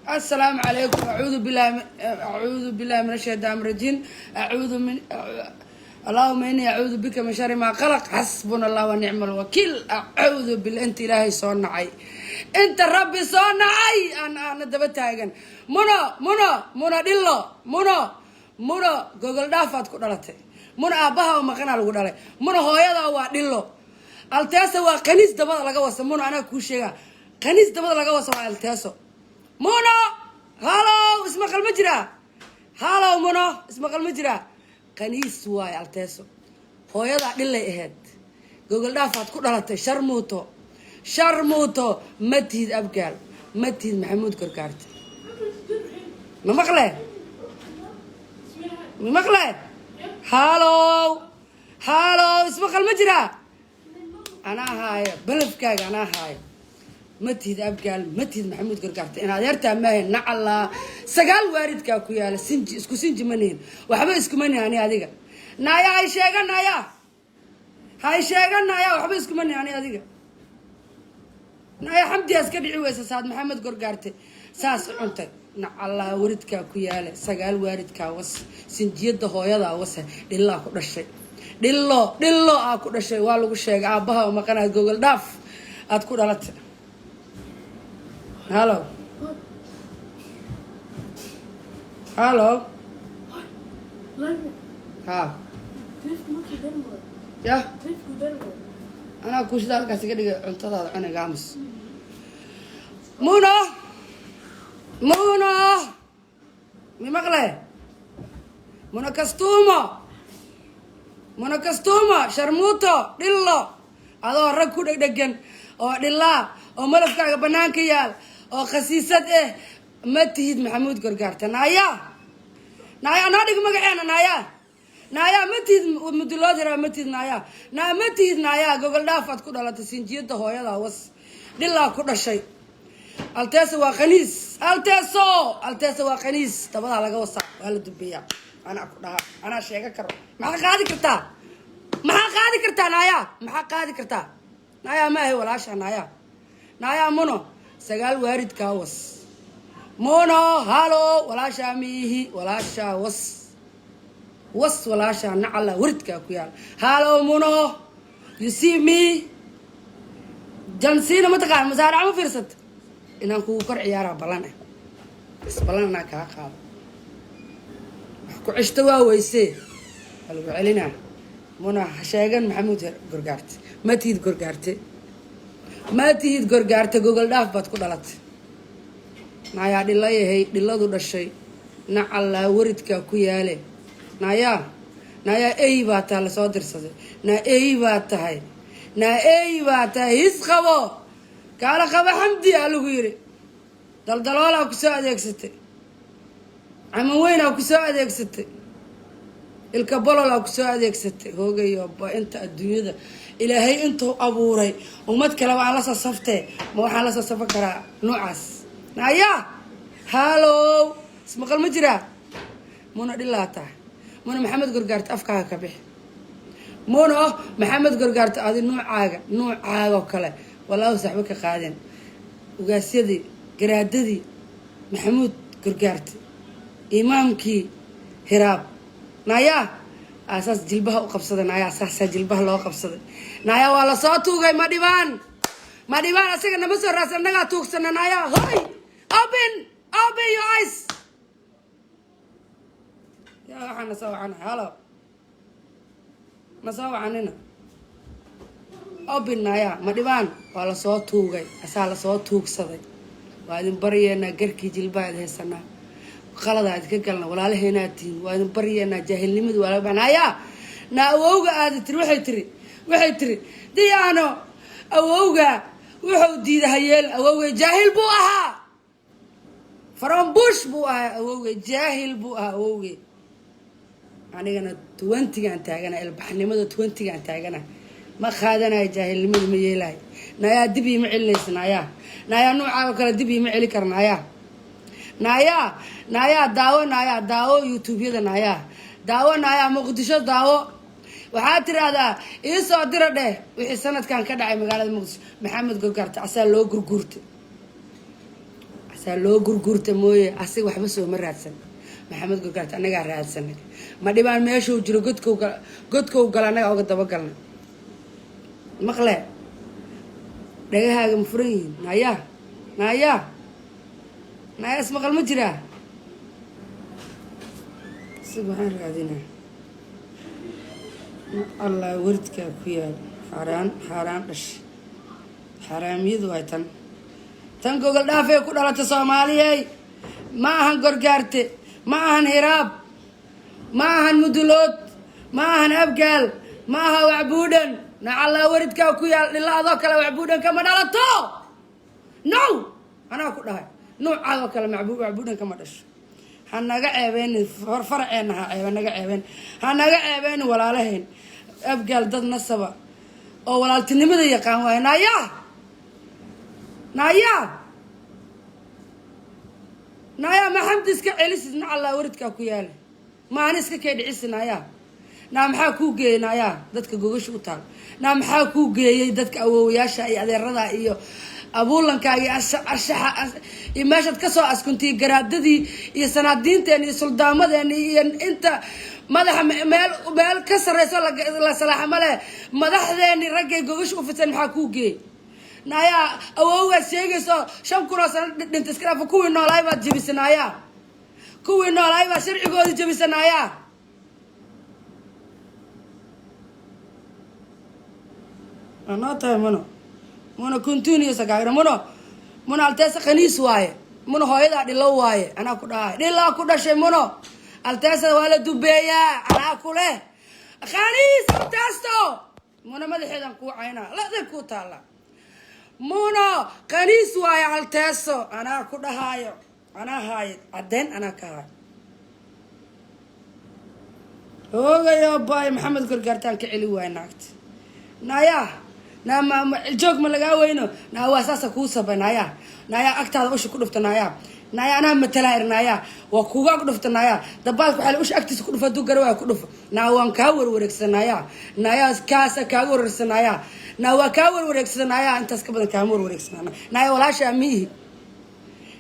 Asalaamu calaykum. Acuudu billahi, acuudu billahi min ashaytaan rajiim. Acuudu min, allahuma inii acuudu bika min shari maa khalaq. Xasbuna Allah wa nicma alwakiil. Acuudu billah. Inta Ilaahay soo nacay, inta Rabbi soo nacay, aan aana daba taagan. Muno, Muno, Muno dhillo, Muno, Muno gogol dhaafaad ku dhalatay. Muno, aabbaha oo maqanaa lagu dhalay. Muno, hooyadaa waa dhillo. Alteesa waa qaniis dabada laga wasa. Muno, anaa kuu sheegaa, qaniis dabada laga wasa waa Alteeso. Muno, hallow, ismaqal ma jiraa? Hallow, Muno, ismaqal ma jiraa? Qaniis waayo Alteeso. Hooyadaa dhillay ahayd, gogol dhaafaad ku dhalatay. Sharmuuto, sharmuuto, ma tihid Abgaal, ma tihid Maxamuud Gorgaarte. Ma maqle? Ma maqle? Hallow, hallow, ismaqal ma jiraa? Anaa haaya balafkaaga, anaa haaya. Ma tihid Abgaal, ma tihid Maxamuud Gargaarta. In adeertaa maahe. Nacallaa sagaal waaridkaa ku yaala. Sinji isku sinji ma nihin, waxba iskuma nihin ani adiga. Naaya, hay sheegan, naaya, hay sheegan, naaya, waxba iskuma nihin ani adiga. Naaya, xamdiyaas ka dhici weysa Saad Maxamed Gorgaarte saas u cuntay. Nacallaa waridkaa ku yaala, sagaal waaridkaa was, sinjiyada hooyadaa wase. Dhillaa ku dhashay, dhillo, dhillo aa ku dhashay. Waa lagu sheegay, aabbaha oo maqanaad gogol dhaaf aad ku dhalatay. Hallo, hallo. Ha yah, anaa kuushida halkaas iga dhigay. Cuntadaada cunay, aamus. Muno, Muno, mi maqle? Muno kastuumo, Muno kastuumo, sharmuuto, dhillo, adoo rag ku dhegdhegan oo dhillaa oo malafkaaga banaanka yaal oo khasiisad eh, ma tihid Maxamuud Gorgaarta. Naaya, naaya, noo dhig magaceena. Naaya, naaya, ma tihid mudulood yaraa, ma tihid. Naaya, naa, ma tihid. Naaya, gogol dhaafaad ku dhalatay, sinjiyada hooyadaa was, dhilaa ku dhashay. Alteesa waa khaniis. Alteeso, Alteesa waa khaniis, dabadaa laga wasaa, waa la dubeeyaa. Anaa ku dhaha, anaa sheega karo. Maxaa qaadi kartaa? Maxaa qaadi kartaa? Naaya, maxaa qaadi kartaa? Naaya, ma ahay walaasha. Naaya, naaya, Muno, sagaal waaridkaa was. Muno, halo, walaashaa miihi, walaashaa was, was walaashaa. Nacala waridkaa ku yaal. Halo, Muno, you see me? Jansiina ma taqaan? Masaarac ma fiirsat? Inaan kugu kor ciyaaraa ballan ah, is ballan anaa kaa qaado. Wax ku ceshto waa weysee, waa lagu celinaa. Muna, ha sheegan Maxamuud Gorgaarte. Ma tihid Gorgaarte, ma tihid Gorgaarte. Gogol dhaaf baad ku dhalatay. Nayaa dhilayahay, dhiladu dhashay, nacallaa waridkaa ku yaale. Nayaa, nayaa, ey baa taha lasoo dirsaday. Naa ey baa tahay, naa ey baa tahay. His qabo, kaala qabo. Xamdi aa lagu yiri, daldaloolaa kusoo adeegsatay, caman weynaa kusoo adeegsatay, ilka bololaa kusoo adeegsatay. Hoogayo ba, inta adduunyada Ilaahay intuu abuuray ummad kaleba aan lasoo saftee, ma waxaan lasoo safan karaa noocaas? Nayaa, hallow, ismaqal ma jiraa? Muna, dhilaa tahay. Muna, Maxamed Gorgaarta afkaaga ka bixi. Muno, Maxamed Gorgaarta, adi nuucaaga, nuucaagoo kale walaahu saxbo ka qaadeen. Ugaasyadii, garaadadii Maxamuud Gorgaarte, imaamkii Hiraab, nayaa aasaas jilbaha u qabsaday. Nayaa, saasaa jilbaha loo qabsaday. Nayaa, waa lasoo tuugay. Ma dhibaan, ma dhibaan asaga nama soo raadsan, annagaa tuugsana. Nayaa, hoy, open, open your eyes. Yaa waxaa na soo wacana? Hallo, na soo wacanina. Open. Nayaa, ma dhibaan waa lasoo tuugay, asaa lasoo tuugsaday. Waa idin baryeenaa, garkii jilbaha id haysanaa, qaladaa idinka galna, walaalaheenaa tihiin. Waa idin baryeenaa, jaahilnimadu waa laga bax. Nayaa, na awowga aada tiri, waxay tiri Diyaano, awowga wuxuu diiday hayeel. Awowgay jaahil buu ahaa, from bush buu ahaa. Awowgay jaahil buu ahaa. Awowgay anigana 20-gaan taagana, ilbaxnimada 20-gaan taagana. Ma qaadanayo jaahilnimada, ma yeelayo. Nayaa, dib iima celinaysa. Nayaa, nayaa, nuucaago kale dib iima celi kara. Nayaa, nayaa, nayaa, daawo. Nayaa, daawo YouTube-yada. Nayaa, daawo. Nayaa, Muqdisho daawo. Waxaad tiraahdaa iisoo dira dheh wixii sanadkan ka dhacay magaalada Muqdisho. Maxamed Gorgaarta asaa loo gurguurtay, asaa loo gurguurta mooye, asiga waxba sooma raadsan. Maxamed Gorgaarta annagaa raadsanay. Ma dhibaan meeshuu jiro, godkow godkow gala annagaa uga dabagalnay. Maqle, dhagahaaga ma furan yihiin? Nayaa, nayaa, nayaa, ismaqal ma jiraa? Si waxaan raadinaa. Allah waridkaa ku yaal. Xaaraan, xaaraan dhash, xaaraamiyadu waay tan. Tan gogol dhaafay ku dhalatay. Soomaaliyey, ma ahan Gorgaarte, ma ahan Hiraab, ma ahan Mudulood, ma ahan Abgaal, ma aha Wacbuudhan. Nacallaa waridkaa ku yaal. Dhilla adoo kale Wacbuudhan kama dhalato. No, anaa ku dhahay, nuucaadoo kale Wacbuudhan kama dhasho. Ha naga ceebeynin faraceenna, ha ceebe naga ceebeen, ha naga ceebeynin walaalaheen Abgaal. Dad nasaba oo walaaltinimada yaqaan waaye. Nayaa, nayaa, nayaa, ma Xamdi iska celisid? Nacallaa waridkaa ku yaala. Maani iska kee dhicisi? Nayaa, naa, maxaa kuu geeyey? Nayaa, dadka gogasha u taal, naa, maxaa kuu geeyey? Dadka awowayaasha iyo adeerada iyo abuulankaaga iyo ashaxa iyo meeshaad kasoo askuntay, garaadadii iyo sanaadiinteena iyo suldaamadeenna iyo inta madaxa meel meel ka sarreyso la salaaxa male. Madaxdeeni raggay gogasha u fidsan, maxaa kuu geeyey? Nayaa, awowgaad sheegayso 5000 oo sano dhinta iska dhaafa, kuwii noolaay baad jebisa. Nayaa, kuwii noolaay baad sharcigoodii jebisa. Nayaa, waa noo tahay. Muno, Muno, continuous kaagira. Muno, Muno, Alteesa khaniis waaye. Muno, hooyadaa dhilo waaye. Anaa ku dhahay, dhilaa ku dhashay. Muno, Alteesa waa la dubeeyaa. Anaa ku leh khaniis Alteesto. Muno, madaxeedan kuu caynaa, laday kuu taalla. Muno, khaniis waaye Alteeso. Anaa ku dhahaayo, anaa haayo caddeyn, anaa ka haayo. Hoogayo baay, Maxamed Gorgaartaan ka celi waay naagta. Nayaa, naa, ma joog ma lagaa weyno? Naa, waa saasa kuu sabay. Nayaa, nayaa, agtaada usha ku dhufta. Nayaa, nayaa, anaa matalaa ir. Nayaa, waa kuga ag dhufta. Nayaa, dabaalka waxaa la usha agtiisa ku dhufa, hadduu gara waa ku dhufa. Naa, waan kaa warwareegsan. Nayaa, nayaa, kaasa kaaga warwareegsan. Nayaa, naa, waa kaa warwareegsan. Nayaa, intaas ka badan kaama warwareegsan. Nayaa, walaashaa miihi.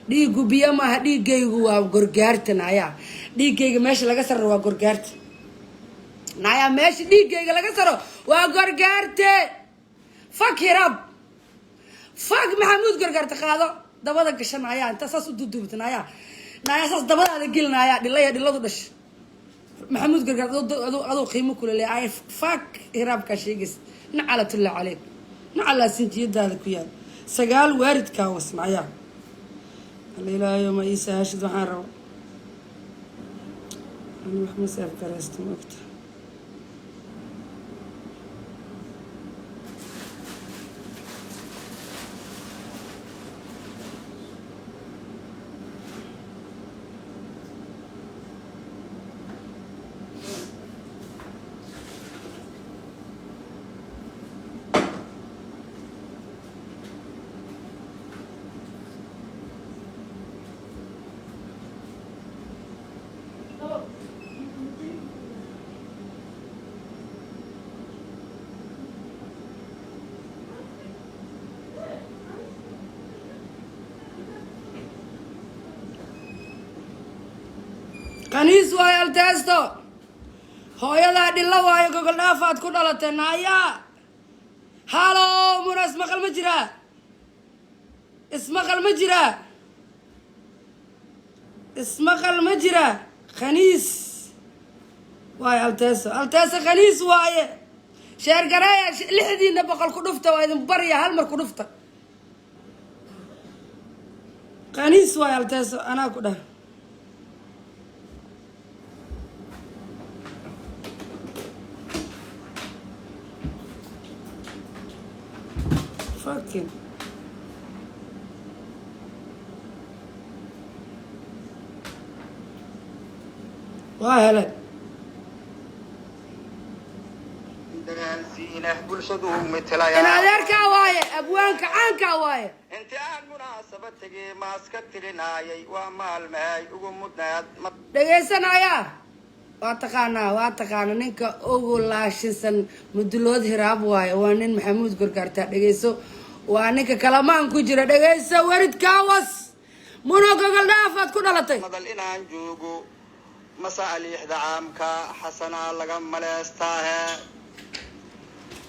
Dhiigu biyo maaha, dhiigaygu waa Gorgaarta. Nayaa, dhiigayga meesha laga saro waa Gorgaarta. Nayaa, meesha dhiigayga laga saro waa Gorgaarte. Fuck Hirab, fuck Maxamuud Gorgaarte. Qaado dabada gasha. Nayaa, intaa saas u duduubta. Nayaa, nayaa, saas dabadaada geli. Nayaa, dhilaya, dhiladu dhasha. Maxamuud Gargaar adoo qiimo kula leeyahay. Fuck hiraabkaa sheegaysa. Nacalatullahi caleyk, nacalaa sinjiyadaada ku yaal, sagaal waaridkaa wasmayaa. Alla ilaahayo, ma ii sahashid waxaan rabo. Ani wax ma seef garaysto, ma ogta? Qaniis waayo alteesto, hooyadaa dhilla waayo, gogol dhaafaad ku dhalatay. Naayaa, hello Muna, ismaqal ma jiraa? Ismaqal ma jiraa? Ismaqal ma jiraa? Khaniis waayo alteeso, alteeso khaniis waaye. Share gareeya, 600 ku dhufta, waa idin barya, hal mar ku dhufta. Khaniis waayo alteeso, anaa ku dhah. Fucking waa helay. Dareensiinah bulshadu in metelaya. Adeerkaa waaye, abwaanka caankaa waaye. Inti aan munaasabad tegey maaska tirinaayay, waa maalmahay ugu mudnaad. Dhegaysanaya, waa taqaanaa, waa taqaana ninka ugu laashinsan Mudulood Hiraab waaye. Waa nin Maxamuud Gorgaartaa. Dhegayso, waa ninka kalamaan ku jira. Dhegayso, weridkaawas, Muno, gogol dhaafaad ku dhalatay. Madal inaan joogo masaaliixda caamka xasanaa laga maleestaahe,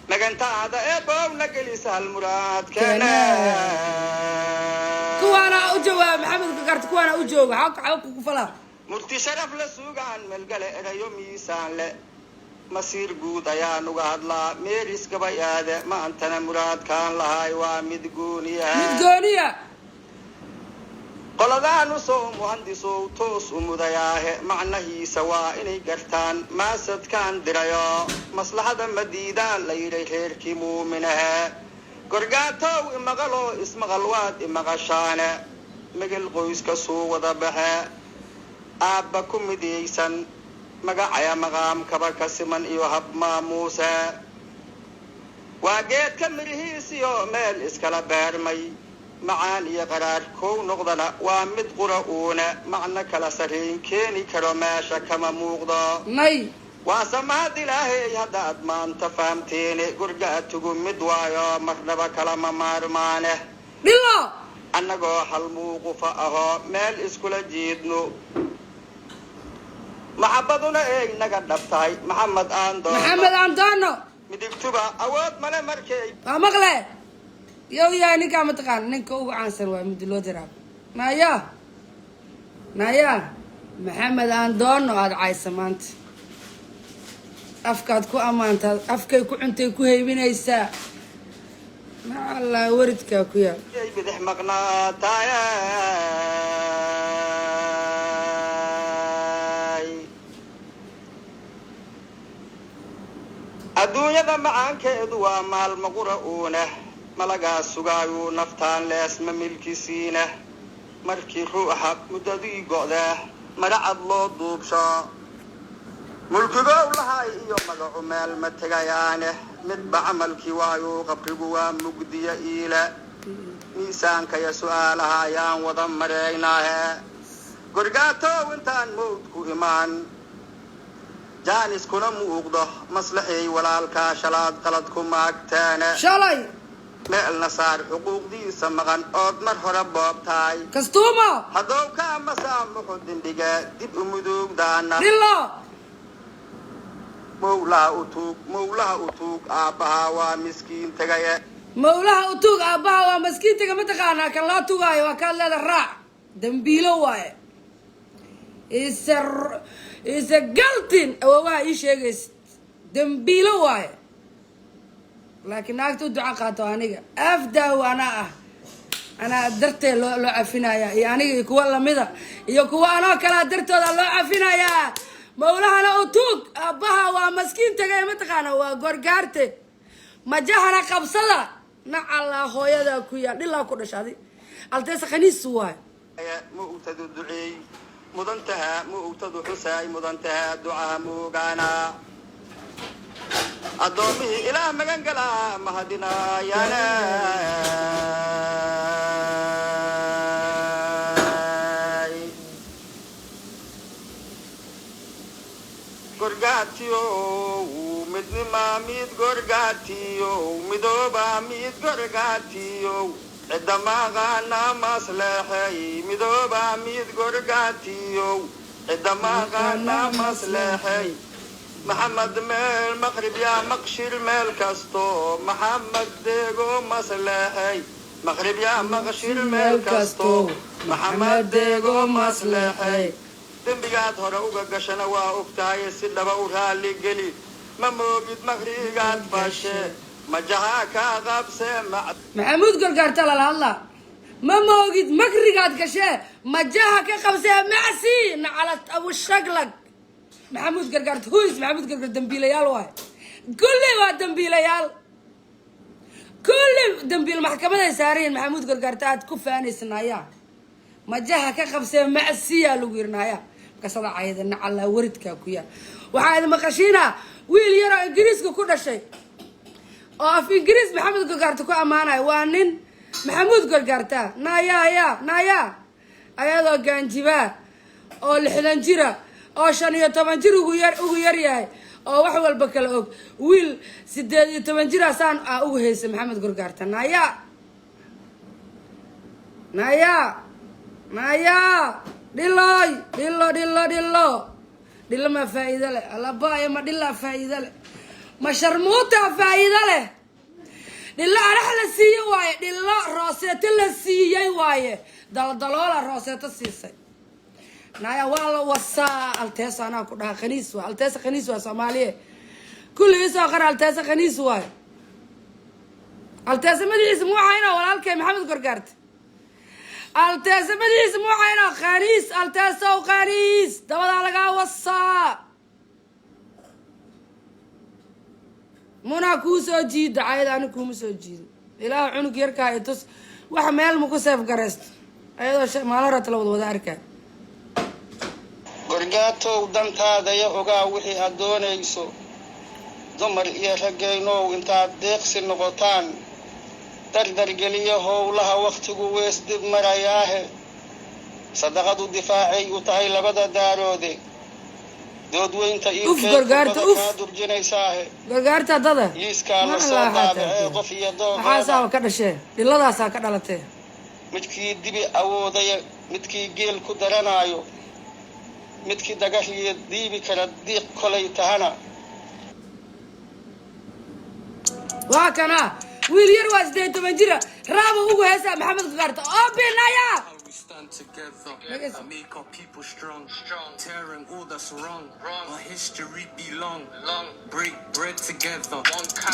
magantaada eebowna gelisa halmuraadkeene. Kuwaana u jawaaba Maxamed Gorgaarta, kuwaana u jooga xaa kugu falaa. Murti sharaf la sugaan melgale, erayo miisaan le, masiir guud ayaan uga hadlaa, meeris gabay aade. Maantana muraadkaan lahay waa mid gooniya. Mid gooniya. Qoladaanu soo muhandisow toos u mudayaahe, macnahiisa waa inay gartaan maasadkaan dirayo. Maslaxada ma diidaan la yidhay reerkii muuminahe. Gorgaatow imaqaloo ismaqal, waad imaqashaane. Megel qoyska suu wada baxe, aabba ku midiyeysan, magacaya maqaamkaba ka siman iyo hab maamuuse. Waa geedka midhihiisiyo meel iskala beermay, macaan iyo qaraar kow noqdana waa mid qura uune. Macno kala sarrayn keeni karo meesha kama muuqdo. Nay. Waa samaad Ilaahay haddaad maanta fahamteene, gurgaatugu mid waayo, marnaba kalama maarmaane. Dhilo. Annagoo hal muuqufa ahoo meel iskula jiidno, maxabaduna ey naga dhab tahay, Maxamed aan doono. Maxamed Antono. Midigtuba awood male markay Waa maqle yow yahay ninkaa, mataqaana ninka ugu caansan waa Mudulood Hiraab. Naya, naya, Maxamed Andono aada caysa maanta, afkaad ku ammaantaa, afkay ku cuntay ku haybinaysaa. Macallaa waridkaa ku yaal. Ay bidix maqnaataay. Adduunyada macaankeedu waa maalmo qura uuneh, malagaa sugaayuu naftaan leesma milkisiineh. Markii ruuxa muddadii go'dee maracad loo duubsho, mulkigow lahay iyo magacu meel ma tegayaane. Midba camalkii waayuu, qabrigu waa mugdiya iile, miisaankaya su'aalaha ayaan wada maraynaahe. Gorgaatow intaan mawdku imaan, jaaniskuna muuqdo, maslaxay walaalkaa shalaad qalad ku maagteene. Shalay. Meelna saar xuquuqdiisa maqan ood mar hore boobtaay. Kastuumo. Haddou kaa masaamuxu dindhiga dib u muduugdaana. Dhilo. Mowlaha u tuug, mowlaha u tuug, aabbaha waa miskiin tegaye. Mawlaha u tuug, aabbaha waa maskiintaga. Mataqaanaa kan loo tugaayo? Waa kaad leeda raac, dambiilo waaye. Isa Is a guilty. Awoowaha ii sheegaysid dambiilo waaye, laakiin naagta u duco qaato aniga afdaaw anaa ah, anaa darteed loo cafinaya, iyo aniga iyo kuwa lamida iyo kuwa anoo kalaa dartooda loo cafinayaa. Mawlahana u tuug, aabbaha waa maskiin tagay, mataqaana, waa Gorgaarte. Majahana qabsada, nacalaa hooyadaa ku yaal, dhilaa ku dhasha adi, Alteesa khaniis waay. Mu'tadu duceey mudantaha, mu'tadu xusaay mudantaha, ducaa muugaana addoomihii Ilaah magan galaa mahadinayaane. Gorgaatiyow midnima mid, gorgaatiyow midooba mid, gorgaatiyow cidda maaqaana masleexey, midooba mid, gorgaatiyow cidda maaqaana masleexey. Maxamed meel maqrib yaa maqshir, meel kasto Maxamed deego masleexey, maqrib yaa maqshir, meel kasto Maxamed deego masleexey. Dembigaad hore uga gashana waa ogtahay, si dhaba u raalli geli. Ma moogid makrigaad fashe, majaha kaa qabse. Maxamuud Gorgaarta lala hadlaa. Ma moogid makrigaad gashee, majaha ka qabsee macsi, nacalad abushaglag. Maxamuud Gargaarta huis, Maxamuud Gargaar dambiilayaal waay, kulli waa dambiilayaal, kulli dambiil maxkamaday saarayiin. Maxamuud Gargaarta aad ku faanaysa, majaha ka qabsee macsiyaa lagu yirnaya, markaasada cayda, nacalaa waridkaa ku yaal. Waxaa idin maqashiinaa wiil yaroo Ingiriiska ku dhashay oo af Ingiriis Maxamuud Gargaarta ku ammaanayo. Waa nin Maxamuud Gargaarta naya ya naya, ayadoo gaanjibaa oo 60 jira oo 15 jir ugu yar yahay oo wax walba kala og, wiil 18 jira saan aa ugu haysa Maxamed Gorgaarta. Naya naya naya, dhilooy, dhilo, dhilo, dhilo, dhilo, ma faa'iido leh? Alabaayo, ma dhilaa faa'iido leh? Ma sharmuutaa faa'iido leh? Dhilo arax la siiye waaye, dhilo rooseeto la siiyey waaye, daldaloola rooseeto siisay. Naya, waa la wasaa. Alteesa anaa ku dhaha khaniis waay, Alteesa khaniis waay. Soomaaliye kulligii soo qara, Alteesa khaniis waay. Alteesa madaxiisa muxayno, walaalkay Maxamed Gorgaarte, Alteesa madaxiisa muxayno, khaniis Alteesow, khaniis, dabadaa lagaa wasaa. Munaa kuu soo jiida cayada, ani kuuma soo jiido. Ilaah cunug yarkaa i tus wax meel maku seef garaysto, ayadoo maalin horeta la wada wada arkaa. Gorgaatow dantaadaya ogaa wixii aad doonayso. Dumar iyo raggaynow, intaad deeqsi noqotaan, dardargeliya howlaha, wakhtigu wees dib marayaahe. Sadaqadu difaacay u tahay labada daaroode, doodweynta Uf, Gorgaarta, uf. kaa durjinaysaahe. Gargaarta dada. Liiskaa la soo daabacee qof iyo dooqeeda. Waxaasaaba ka dhashee, dhiladaasaa ka dhalatee. Midkii dibi awoodaya, midkii geel ku daranaayo, midkii dagaxiyo diibi kara, diiq kolay tahana. Waa kana wiil yar, waa 18 jira, raaba ugu heesaa Maxamed Gargaarta oo binaya. How we stand together Niggas. and make our people strong, tearing all that's wrong. Our history be long. Break bread together,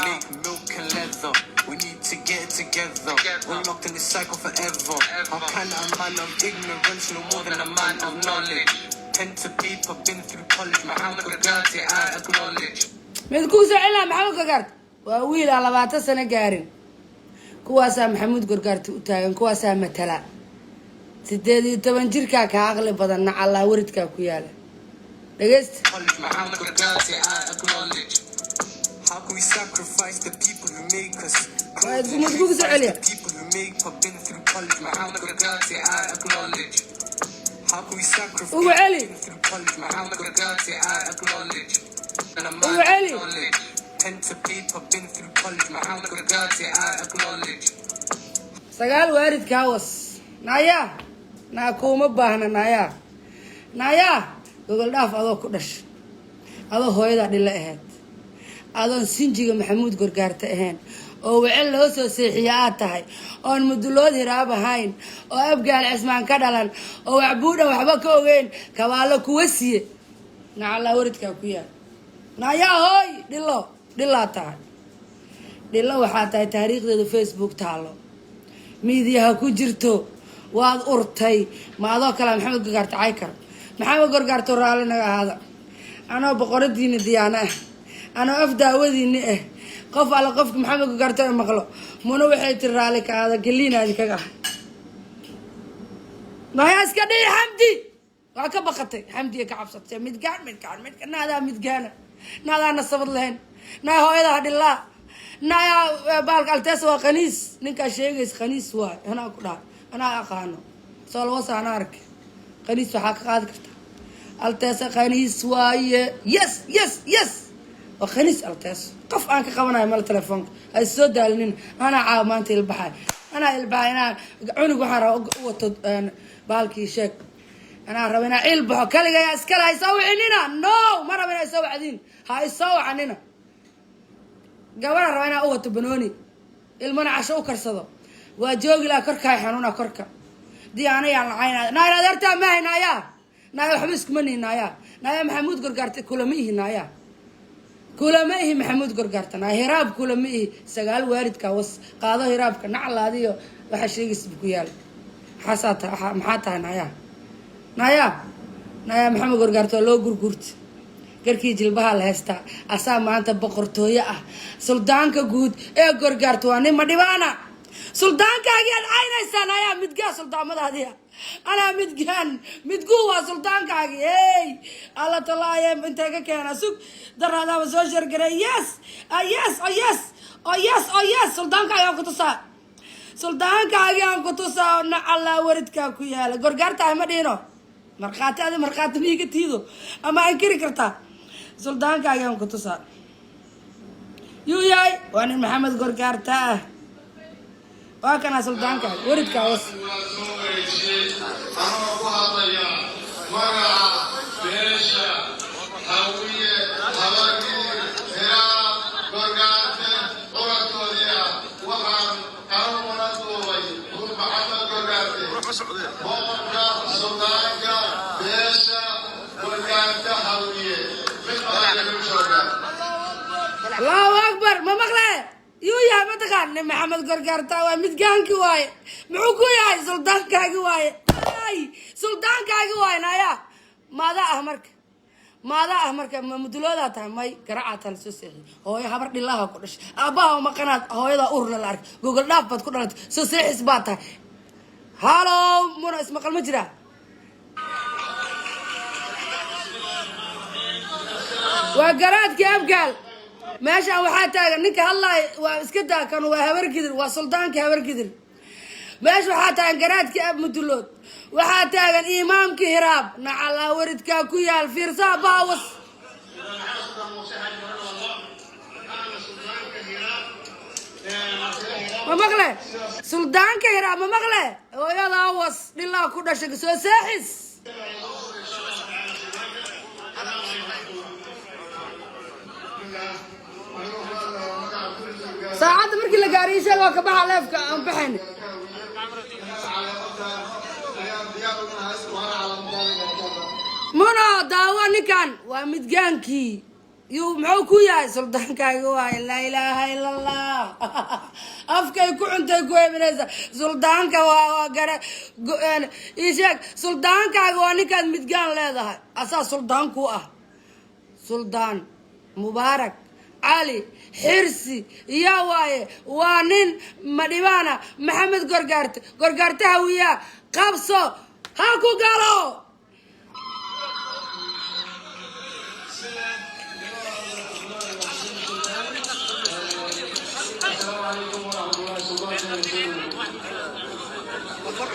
make milk and leather. We need to get it together. We're locked in this cycle forever. How can a man of ignorance know more than a man of knowledge? Pen to paper, been through college. Muhammad Gagati, I acknowledge. Mid kuu soo celinaa. Maxamuud Gargaarta waa wiil aan 20 sano gaarin. Kuwaasaa Maxamuud Gargaarta u taagan, kuwaasaa matala. 18 jirkaa kaa aqli badan, nacallaa waridkaa ku yaala. Dhegeysta. College, Muhammad Gagati, I acknowledge. How can we sacrifice the people who make us? Waa mid kugu soo celiya. The people who make have been through college. Muhammad Gagati, I acknowledge. How can we sacrifice Ugu celi. been through college? Muhammad Gagati, I acknowledge. And a Ugu man celi. of knowledge. Pen to paper, been through college. Muhammad Gagati, I acknowledge. Sagaal waaridkaa was. Naya, naa kuuma baahna. Naya, naya, gogol dhaaf adoo ku dhash, adoo hooyadaa dhilo ahayd, adoon sinjiga Maxamuud Gorgaarta ahayn oo wecel loo soo seexiya aad tahay, oon mudulood hiraab ahayn, oo Abgaal Cismaan ka dhalan, oo waxbuudha waxba ka ogeyn, kabaalo kuwa siye. Nacallaa waridkaa ku yaal. Nayaa hooy, dhilo dhilaa tahay, dhilo waxaa tahay. Taariikhdeedu Facebook taalo, miidiyaha ku jirto, waad urtay. Ma adoo kalea Maxamed Gorgaarto cay karo? Maxamed Gorgaarto, raalli naga ahaada. Anoo boqoradiini Diyaano ah, anoo af daawadiini ah, qof alle qofka Maxamed Gorgaarto e maqlo, Muna waxay tiri raalli ka ahaada. Geliinaadi kaga ah. Maya, iska dhihi. Xamdi waa ka baqatay, Xamdiya ka cabsatay. Midgaan, midgaan, midgaan, naadaa midgaana, naadaa nasabad lahayn, naa hooyadaa dhilaa, naayaa baalka alteesa waa khaniis. Ninkaa sheegaysa khaniis waay. Anaa ku dhaha, anaa aqaano soo lawasa, anaa ark. Khaniis waxaa ka qaadi karta alteesa. Khaniis waaye. Yes, waa khaniis alteesa. Qof aan ka qabanayo male. Telefoonka ay soo daalinin. Anaa caawa maanta ilbaxay, anaa ilbaxay. Inaa cunug waxaan raba u wato baalkii sheeg. Anaa raba inaa ciil baxo kaligayaa iskale. Ha isoo wicinina. No, ma raba inaa isoo wacdiin. Ha isoo wacanina. Gabadha raba inaa u wato banooni, ilmana casho u karsado. Waa joogi laha. Korkaay xanuuna korka. Diyaana yaan lacayna. Naayar adeertaa maahay. Naayaa, naaya, waxba iskuma nihi. Naayaa, naaya, Maxamuud Gorgaarte kulama ihi. Naayaa, kulama ihi Maxamuud Gorgaarta. Naaya, Hiraab kulama ihi. Sagaal waalidka was qaado hiraabka naclaadiyo. Waxaa sheegaysa ku yaal. Maxaasaa tahay? Maxaa tahay? Naayaa, naayaa, naayaa, Maxamed Gorgaarta waa loo gurguurta. Garkii jilbaha la haystaa. Asaa maanta boqortooyo ah. Suldaanka guud ee Gorgaarta waa nin Madhibaana. Suldaankaagii aad caynaysaa, naayaa midgaa, suldaamadaadiia. Anaa midgaan, midguu waa suldaankaagii. Hey, Alla talaaye, intee ka keena? Sug, daraadaaba soo shargaray. Yes, yes, oh yes, oh yes, oh yes. Suldaankaagi aan ku tusaa, suldaankaagii aan ku tusaa. Nacallaa waridkaa ku yaala. Gorgaartahay ma dhihino. Markhaati adi, markhaati miiga tiido ama ankiri kartaa? Suldaankaagi aan ku tusaa yuu yahay. Waa nin Maxamed Gorgaarta ah. Waa kanaa suldaankaagi waridkaa was. Anoo ku hadlaya magaca beesha Hawiye, Habargidir, Hiraab, Gorgaarte, curadkoodii ah, waxaan anuguna duubay Nur Maxamed Gorgaarte, boqorka suldaanka beesha Gorgaarte Hawiye, mid adag jooga. Allahu akbar! Ma maqle yuu yahay? Mataqaan nin Maxamed Gorgaarta waa midgaanki waaye. Muxuu ku yahay? Suldaankaagi waaye. Ay, suldaankaagi waaye. Naya, maada ah marka, maada ah marka, ma muduloodaa tahay? May garacaa taa lasoo seexiyey. Hooyo habar dhilaha ku dhashay, aabbaha maqanaad, hooyadaa urna la arkay, gogol dhaaf baad ku dhalatay, soo seexis baa tahay. Halo Muna, ismaqal ma jiraa? Waa garaadkii Abgaal. Meeshaan waxaa taagan ninka hadlaay. Waa iska daa kan, waa Habargidir, waa suldaankii Habargidir. Meesha waxaa taagan garaadkii Ab Mudulood, waxaa taagan imaamkii Hiraab. Nacalaa waridkaa ku yaal. Fiirsaha baawas. Ma maqle suldaanka Hiraab? Ma maqle? Hooyadaa was, dhilaa ku dhashay, soo seexis. Saacadda markii la gaariyo sheeg, waa ka baxa leefka aan baxayn. Muna daawo, ninkan waa midgaankii. Yuu muxuu ku yahay? Suldaankaaga waay. Laa ilaaha ila Allah. Afkay ku cuntay ku heebinaysa. Suldaanka waa gara ii sheeg. Suldaankaaga waa ninkaad midgaan leedahay, asaa suldaan ku ah. Suldaan Mubaarak Cali Xirsi yaa waaye? Waa nin Madhibaana, Maxamed Gorgaarte, Gorgaarte Hawiyaa. Qabso ha ku galo.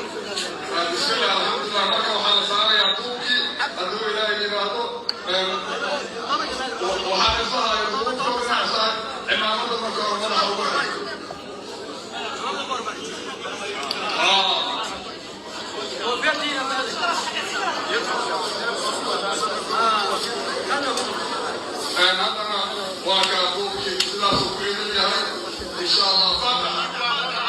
Bismillah, alxamdulilah. Marka waxaa la saarayaa duubkii, hadduu Ilaahay yidhaahdo. Waxaa isahaya duubka dhinacsan cimaamada. Marka hore madaxa ugu xir. Haddana waa kaa duubkii, sidaasuu ku idin yahay, insha Allah.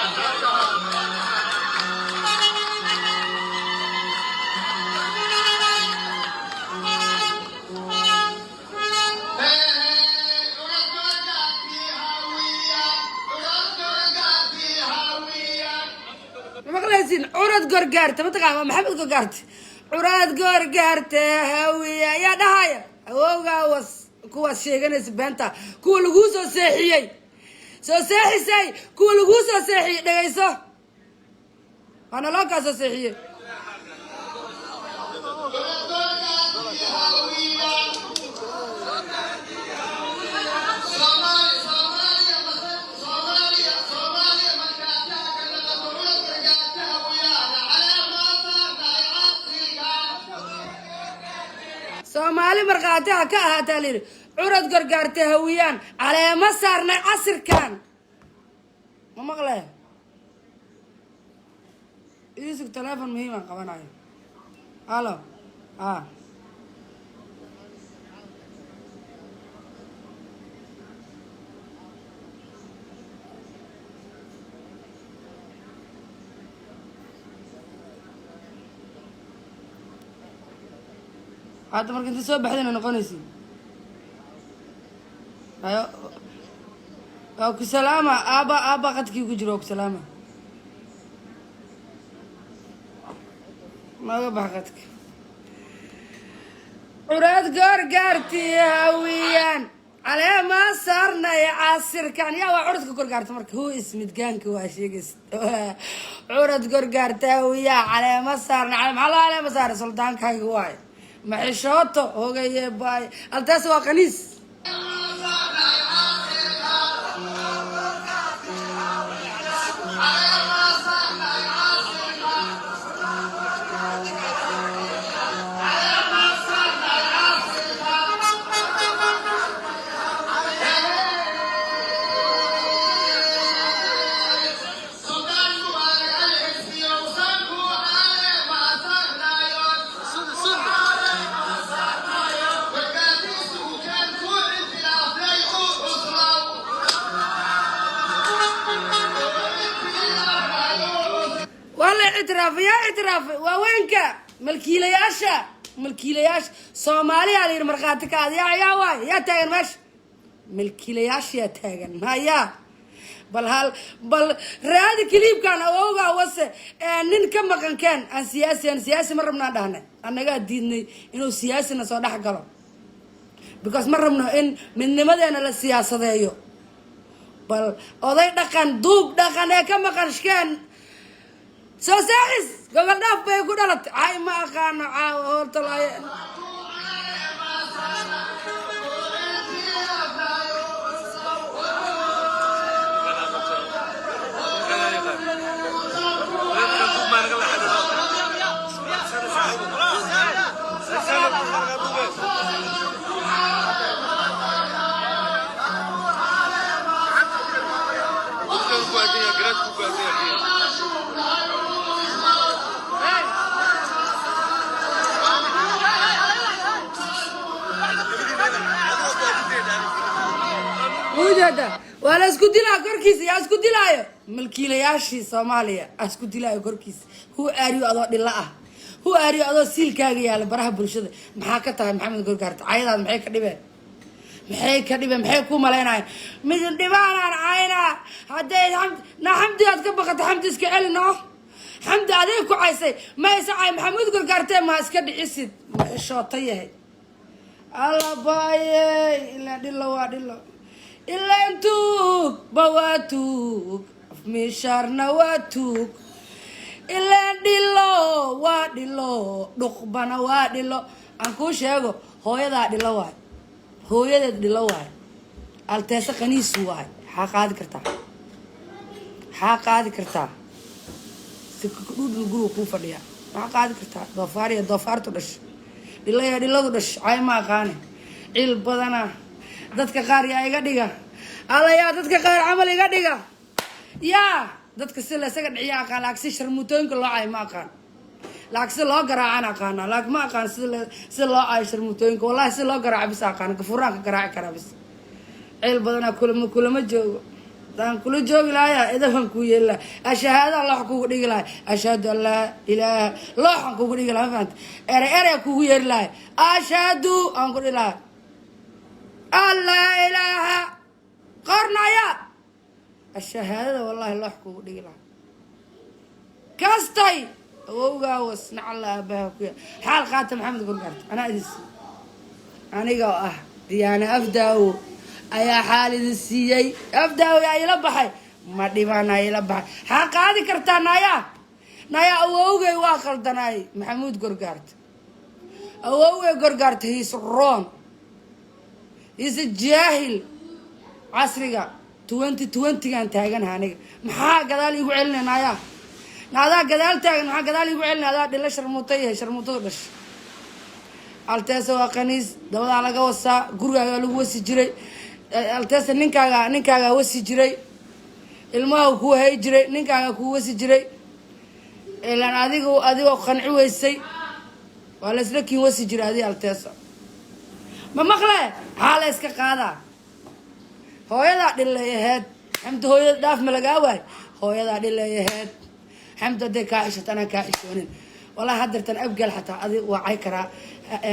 Maqlaysin? Curad Gorgaarte mataqaan? Waa Maxamed Gorgaarte. Curad Gorgaarte Hawiya yaa dhahaya? Awowgaa was kuwaas sheeganaysa beenta, kuwa laguu soo seexiyey, soo seexisay, kuwa laguu soo seexiyey. Dhegayso, waana loo kaa soo seexiyey. Soomaali markhaati ha ka ahaataa layidhi, Curad Gorgaarte Hawiyaan caleemo saarnay casirkan. Ma maqle? Iisug, telefon muhiimaan qabanayo. Halo, a hadda marka inta soo baxdayna noqonaysi. Ayo, waa ku salaama aaba. Aaba qadkii ku jiro, waa ku salaama. Nooga bax qadka. Curaad Goorgaarti Hawiyaan caleema saarnay casirkan. Yaa waa curadka Gorgaarta marka? Who is midgaanka waa sheegays? Curad Gorgaarta Hawiyaa caleema saarnay. Maxaa loo caleema saaray? Suldaankaaga waay maxishooto hogaye baay altaas waa qaniis. Waa la ictiraafay. Yaa ictiraafay? Waaweynka, malkiilayaasha, malkiilayaasha Soomaaliyaa la yidhi markhaati ka ad. Yaa yaa waay? Yaa taagan meesha? Malkiilayaasha yaa taagan maya? Bal hal bal raadi clipkan. Awowgaa wase ee nin ka maqan keen. Aan siyaasi, aan siyaasi ma rabnaan dhahnay. Annagaa diidnay inuu siyaasina soo dhex galo, because ma rabno in midnimadeena la siyaasadeeyo. Bal oday dhaqan, duub dhaqan ee ka maqan shkeen. Soo saaxis gobol dhaaf bay ku dhalatay. Cay ma aqaano caawa horta. Ujeeda, waa la isku dilaa korkiisa. Yaa isku dilaayo? Malkiilayaashii Soomaaliya aa isku dilaayo korkiisa. Who are you adoo dhilla ah? Who are you adoo siilkaaga yaala baraha bulshada? Maxaa ka tahay Maxamed Gorgaarta? Cayadaad maxay ka dhibeen? Maxay ka dhibeen? Maxay ku malaynayaan? Mid dhibaanaan caynaa hadday xamdi na. Xamdi aad ka baqata, Xamdi iska celi no. Xamdi adeeg ku caysay ma isa cay Maxamuud Gorgaartee? Ma iska dhicisid? Ma xishoota yahay? Alla baaye, ilaa dhilo waa dhilo, ilaan tuug ba waa tuug, afmiishaarna waa tuug. Ilaan dhilo waa dhilo, dhuqbana waa dhilo. Aan kuu sheego, hooyadaa dhilo waay, hooyadeed dhilo waay, alteese qaniis waay. Xaa qaadi kartaa? Xaa qaadi kartaa? Sikadhuudhul guriga kuu fadhiya, maxaa qaadi kartaa? Doofaar iyo doofaartu dhash, dhilo iyo dhiladu dhash. Cay ma aqaane, ciil badana. Dadka qaar yaa iga dhiga? Alla yaa dadka qaar camal iga dhiga? Yaa dadka si la isaga dhiciya aqaan, laakiin si sharmuutooyinka loo cayo ma aqaan. Laakiin si loo garaacaan aqaana, laakiin ma aqaan si loo cayo sharmuutooyinka. Wallahi si loo garaaco bis aqaan, gafuraan ka garaaci karaa bis. Ciil badanaa. Kulama kulama joogo. Hadaan kula joogi lahaya, idabaan kuu yeeli laha, ashahaada loox kugu dhigi lahay, ashhadu an laa ilaaha looxan kugu dhigi laha. Ma fahanta? Erey erey kugu yeeri lahay, ashhadu aan ku dhihi lahay, an laa ilaaha qornaya ashahaadada, wallahi loox kugu dhigi lahaa. Kastay awowgaa was, nacalla aabaha ku ya. Xaal qaata Maxamed Gorgaarta, anaa idin siiyey. Aniga oo ah Diyaana Afdaawo ayaa xaal idin siiyey. Afdaawo yaa ila baxay, ma dhibana ila baxay. Xaa qaadi kartaa? Nayaa, nayaa, awowgay waa khaldanaay. Maxamuud Gorgaarta, awowgay Gorgaarta, he's wrong, he's a jaahil. Casriga 2020-gaan taaganaha aniga. Maxaa gadaal iigu celinay? Nayaa, naadaa gadaal taagan, maxaa gadaal iigu celinay? Adaa dhila sharmuuta yahay, sharmuutadu dhashay. Alteesa waa qaniis, dabadaa laga wasaa, gurigaagaa lagu wasi jiray. Alteesa, ninkaagaa wasi jiray, ilmaha kuu hay jiray, ninkaagaa kuu wasi jiray. Ilaan adigu adigoo qanci weysay, waa la isla kiin wasi jiray. Adi Alteesa ma maqle? Maxaa la iska qaadaa? Hooyadaa dhilay aheyd. Xamdi, hooyada dhaaf ma lagaa waay? Hooyadaa dhilay aheyd. Xamdi, hadday kaa xishoto, anaan kaa xishoonin. Wallahi haddeertan Abgaal xataa adi waa cay karaa.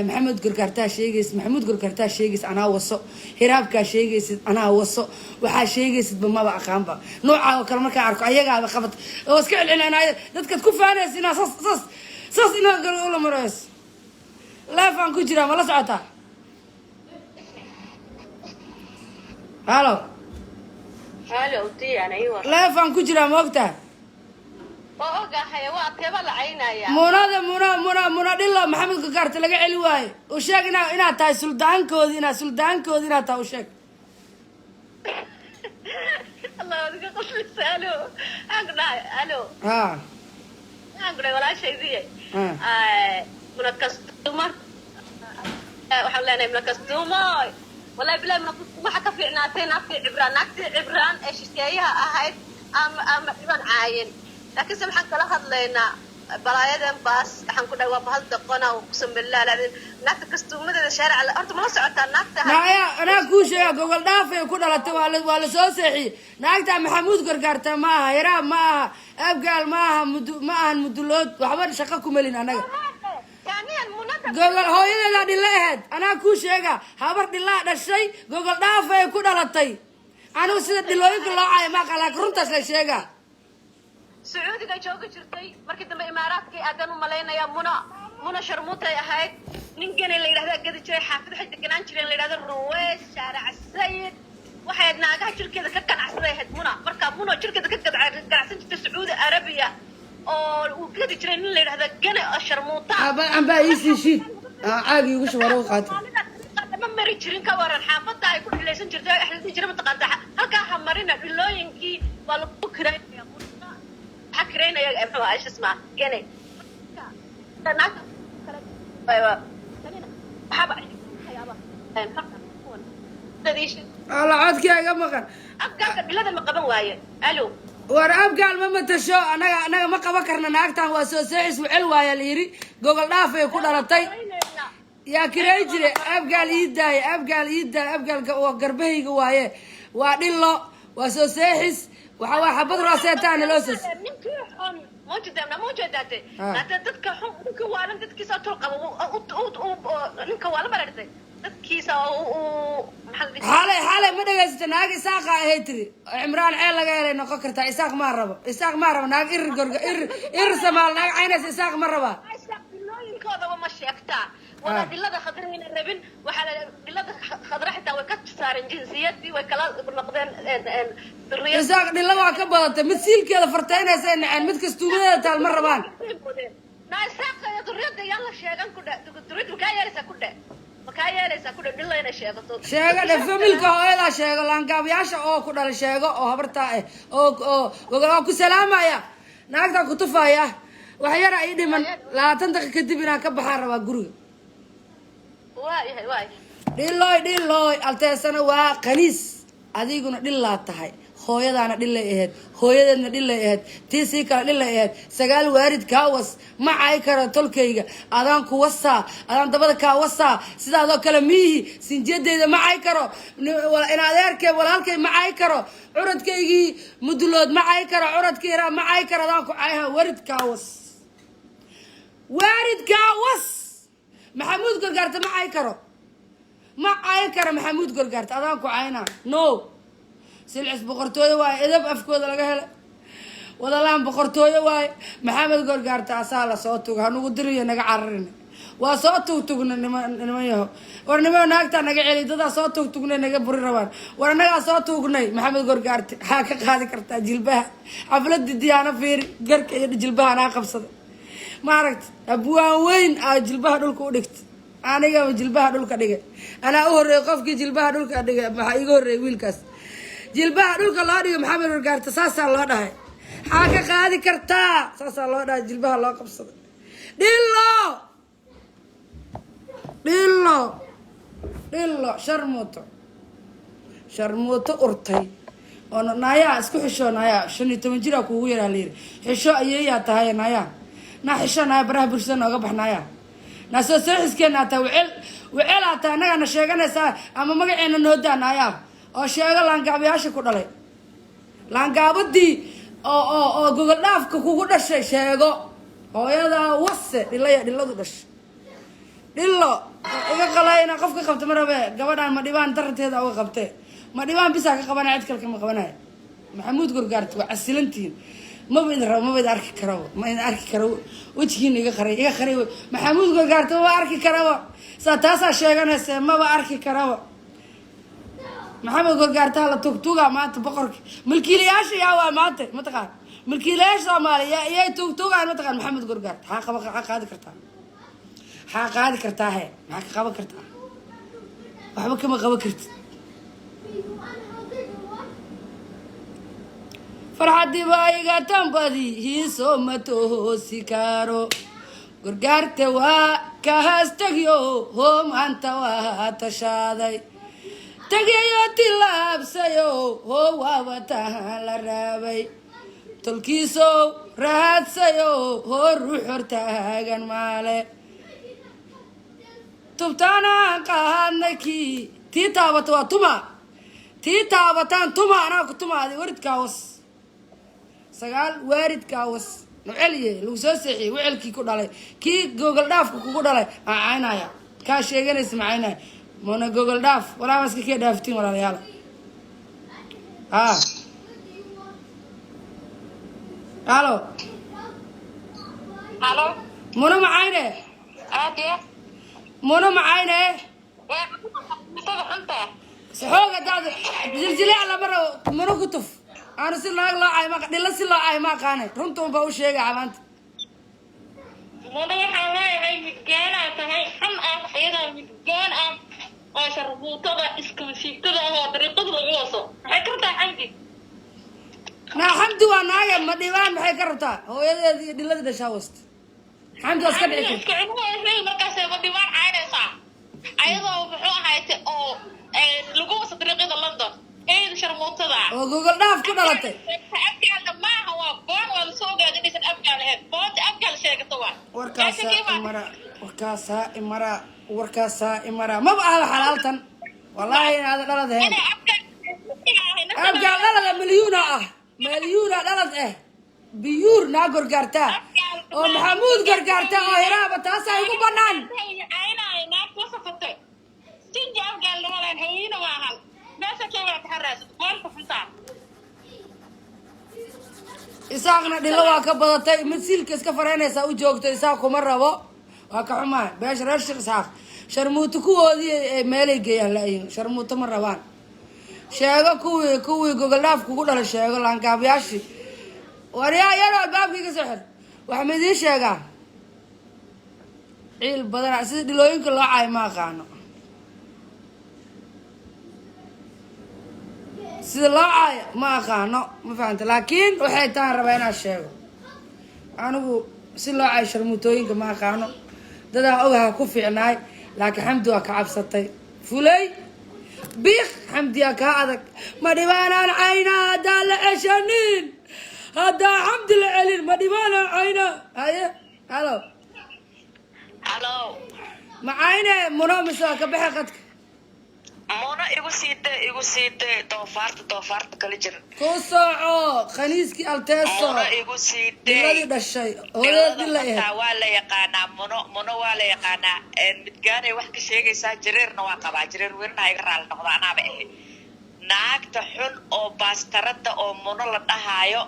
Maxamed Gorgaartaa sheegaysid, Maxamuud Gorgaartaa sheegaysid, anaa waso. Hiraabkaa sheegaysid, anaa waso. Waxaa sheegaysidba maba aqaanba. Noocaa oo kale markaan arko, ayagaaba qabat oo iska celcelinaya. Dadkaad ku faanaysa inaa saas saas saas inaa kale ula marays. Live aan ku jiraa, ma la socotaa? Halo? Halo, Diana, ii war. Live aan ku jiraa, ma ogtaha? Waa ogahay, waa teeba la caynaya. Munada, Muna, Muna, Muna dhilo Maxamed Gagaarta laga celi waaye. U sheeg inaad tahay suldaankoodi, inaad suldaankoodi inaad tahay u sheeg. Allah, adiga qoslaysa. Halo, waxaan ku dhahay, halo. Ha. Waxaan ku dhahay walaashaydiye. Muna Kastuma, waxaan leenahay Muna Kastumo, wallahi bilahi, Muna Kastuma waxa ka fiicnaatay naagtii Cibraan, naagtii Cibraan ee shisheeyaha ahayd ama dhiban caayin. Laakiinse waxaan kala hadlaynaa balaayadan baas. Waxaan ku dhahay waa bahal doqona oo kusambilaalaaden naagta kastuumadeeda shaarica horta mala socotaa naagta? Naaya, anaa kuu sheega, gogol dhaafay ku dhalatay, waa la soo seexiyey. Naagta Maxamuud Gargaarta ma aha, Hiraab ma aha, Abgaal ma aha, mudu ma ahan, Mudulood waxba shaqo kumelin anaga. Taaniyan munada. Gogol hooyadeedaa dhilla ahayd, anaa kuu sheega. Habar dhillaa dhashay, gogol dhaafay ku dhalatay. Anigu sida dhilooyinka loo caayo maaqa, laakiin runtaas la sheegaa. Sacuudiga joogi jirtay, markii dambe Imaaraadkii aadan u malaynaya. Muna, Muna sharmuutay ahayd. Nin gene la yidhahda gadi jiray. Xaafid waxay deganaan jireen la yidhahda Ruweys, Shaaric Sayid. Waxay ahayd naagaha jirkeeda ka ganacsaday ahayd Muna. Marka Muna jirkeeda ka ganacsan jirtay Sacuudi Arabiya oo uu gadi jiray nin la yidhahda gene oo sharmuuta. Ambaa iisii shiid, caagi igu shub, hore u qaata. Ma mari jirin, ka waran? Xaafadda ay ku dhilaysan jirtay wax la dhihi jiray, mataqaanta, halkaa ha marina. Dhilooyinkii waa lagu kiraynaya, waxaa kiraynaya muxuu ahaa isma gene. Naagta waxaaba Alla, codkii iga maqan. Afgaanka dhilada ma qaban waaye. Alo? War Abgaal ma matasho. Anaga ma qaban karna naagtan. Waa soo seexis wecel waaya la yidhi. Gogol dhaafay ku dhalatay. Yaa kiray jire? Abgaal ii daaya, Abgaal ii daaya. Abgaal waa garbahayga waaye. Waa dhillo, waa soo seexis. Waxa waa xabad rooseetaana loo soo Ninkii xun maujeedaa, ma ujeedaate? Ah. Hadda dadka xun, ninka waalan dadkiisa tul qaba, ninka waalan baa la dadkiisa maxaa la dhihi? Xalay, xalay ma dhegaysata? Naag Isaaqa ahay tiri, Cimraan ceel laga helay noqon kartaa. Isaaq maa rabo, Isaaq maa rabo. Naag irir gorga, irir, irir samaal, naag caynaysa Isaaq ma rabaa. Dhilooyinkoodaba ma sheegtaa walaa? Ah. Dhilada Khadrayna rabin. Waxaa la dhilada Khadra xitaa way ka saareen jinsiyadii, way kala noqdeen duriyad. Isaaq dhilla waa ka badatay. Mid siilkeeda fartaynaysa ay naceen, mid kastuumadeeda taal ma rabaan. Naisaaqa duriyada yaan la sheegan ku dhe. Duriyad makaa yeelaysaa ku dhe? Makaa yeelaysaa ku dhe dhilla inay sheegato? Sheego dhe, familka hooyadaa sheego, laangaabyaasha oo ku dhala sheego, oo habartaa eh oo oo ku salaamaya. Naagtaa ku tufaya. Wax yara ii dhiman, 20 daqiiqa kadib inaan ka baxaan rabaa guriga. Waayahay, waay. Dhilooy, dhilooy, Alteesana waa qaniis, adiguna dhillaa tahay. Hooyadaana dhillay ahayd, hooyadeedna dhillay ahayd, tii sii kale dhillay ahayd. Sagaal waarid kaa was. Ma cay karo tolkayga. Adaan ku wasaa, adaan dabada kaa wasaa. Sidaadoo kale miihi sinjiyadeyda ma cay karo. In adeerkay, walaalkay ma cay karo. Curadkaygii Mudulood ma cay karo, curadkii ma cay karo. Adaan ku cayha. Warid kaa was, waarid kaa was. Maxamuud Gorgaarta ma cay karo, ma cayn karo Maxamuud Gorgaarta. Adaan ku caynaa. No, silcis boqortooyo waa edab afkooda laga helay. Wadalaan boqortooyo waaye. Maxamed Gorgaarta asaa lasoo tuga, hanugu diriyo naga cararin. Waa soo tugtugna niman yaho. War niman, naagtaa naga celi. Dadaa soo tugtugnay, naga buri rabaan. War annagaa soo tuugnay. Maxamed Gorgaarte maxaa ka qaadi kartaa? Jilbaha xafladii Diyaano fiiri, garka iyo jilbaha naa qabsada. Maaragta, abwaan weyn aa jilbaha dhulka u dhigta. Anigaba jilbaha dhulka dhigay, anaa u horreeyay qofkii jilbaha dhulka dhigay. Maxaa iiga horreeyay? Wiilkaas jilbaha dhulka loo dhigay Maxamed Gorgaarte, saasaa loo dhahay. Maxaa ka qaadi kartaa? Saasaa loo dhahay, jilbaha loo qabsaday. Dhillo, dhillo, dhillo, sharmuuto, sharmuuto urtay oo naayaa isku xisho. Naayaa, 15 jiraa kuugu yaraa layiri. Xisho, ayeeyaa tahay. Naayaa, naa xisho. Naaya, baraha bulshada nooga bax. Naayaa, naa soo seexiskeena tahay. Wecel, wecelaa tahay. Annagaana sheeganaysaa ama magaceena noodaa. Naayaa oo sheego laangaabayaasha ku dhalay, laangaabadii oo gogol dhaafka kugu dhashay sheego. Hooyadaa wase, dhilaya, dhiladu dhashay. Dhillo iga qalayna. Qof ka qabta ma rabe. Gabadhaan ma dhibaan daranteeda uga qabte. Ma dhibaan bisaa ka qabanaya, cid kale kama qabanaya. Maxamuud Gorgaarta waa casilantihiin. Maba idin rabo, maba idin arki karaba, ma idin arki karo. Wejigiina iga qaray, iga qaray. Maxamuud Gorgaarta maba arki karaba. Saa taasaa sheeganaysa, maba arki karaba. Maxamed Gorgaartaa la tugtuga maanta. Boqorka milkiilayaasha yaa waa maanta? Mataqaan milkiilayaasha Soomaaliya iyay tugtugaan? Mataqaan Maxamed Gorgaarta xaa qaba? Xaa qaadi kartaa? Xaa qaadi kartaa? He, maxaa ka qaban kartaa? Waxba kama qaban kartid. Farxadiba iga tambadi hiiso ma toosi karo. Gorgaarta waa kahaas tagyo, hoo maanta waa tashaaday, tagayo, tilaabsayo, hoo waaba tahan la raabay. Tolkiisow raadsayo, hoo ruux hortaagan maale. Tubtaanaan qaadnay, kii tii taabata waa tuma, tii taabataan tuma. Anaa ku tumaadi. Waridkaa was sagaal, waaridkaa was nucelye lagu soo seexiyey. Wecelkii ku dhalay, kii gogol dhaafka kugu dhalay maa caynaya? Kaa sheeganaysa ma caynaya? Mona gogol dhaaf walaa ma iska kee dhaaftiin, walaalayaal. Ha, halo. Halo. Muna macayne. Aad iyo. Muna macayne. Cuntada xunta. Xoog hadaad jiljileec lama rabo. Muna ku tuf. Aanu si naag loo caay ma dhilo, si loo caay ma aqaane. Runta unbaa u sheegay maanta. Muna waxaan leeyahay, midgaanaa tahay, xun ah, iyadaa midgaan ah oo sharbuutada iskamasiigtada ah oo dariiqada lagu waso. Maxay kartaa Xamdi? Naa Xamdi waa naaga ma dhibaan. Maxay ka rabtaa? Hooyadeedi iyo dhiladii dhashaa wasta. Xamdi waa iska dhici karta. Iska cilmuhu markaasay ma dhibaan caynaysaa, ayadoo muxuu ahayte oo lagu waso dariiqyada London, eeda sharmuutada ah. Oo gogol dhaaf ku dhalatay. Afgaalna maaha, waa boon. Waa lasoo ogaaday inaysan afgaal ahayn. Boonta afgaal sheegato waa. Warkaasaa imara, warkaasaa imara, warkaasaa imara. Maba ahba xalaaltan, wallaahi inaada dhalad ahayn. Inay afgaal Afgaal dhalada milyuuna ah, milyuuna dhalad eh, biyuur naa Gorgaartaa oo Maxamuud Gargaarta oo Hiraaba, taasaa igu banaan. Caynaayo naag soo safatay sinji afgaal noolayn hawiina maahan. Meesha keegaa taxaraasad boonta xuntaa. Isaaqna dhilo waa ka badatay. Mid siilka iska faraynaysaa u joogto. Isaaq kuma rabo, waa ka xumahay. Beesha reer Sheekh Isxaaq sharmuuto kuwoodii ay meelay geeyaan la-yiin. Sharmuuto ma rabaan. Sheego kuwii gogol dhaaf kugu dhalay, sheego laangaabyaashii. Waryaa yaroo albaabkii ka soo xir. Waxaa ma idiin sheegaa, ciil badana. Sida dhilooyinka loo caayo ma aqaano, sida loo caayo ma aqaano, ma fahamta? Laakiin waxay tahan rabaa inaan sheego. Anigu si loo caayo sharmuutooyinka ma aqaano. Dadaan ogaha ku fiicnaay, laakiin Xamdi waa ka cabsatay. Fulay biiq, Xamdiyaa kaa adag. Ma dhibaanaan caynaa haddaan la ceshanin, haddaan Xamdi la celin. Ma dhibaanaan caynaa. Haye, halo. Halo. Ma cayne muno mise waa ka baxe qadka? Muno, igu sii day, igu sii day. Doofaarta, doofaarta kala jir. Ku soco, khaniiskii alteeso. Muno, igu sii day. Dhiladii dhashay hooyadeed dhila ahayd. Dhilada waa la yaqaanaa. Muno, Muno waa la yaqaanaa. Midgaanay wax ka sheegaysaa, jareerna waa qabaa. Jareer weerna iga raali noqda, anaaba ahe. Naagta xun oo baastarada oo Muno la dhahaayo.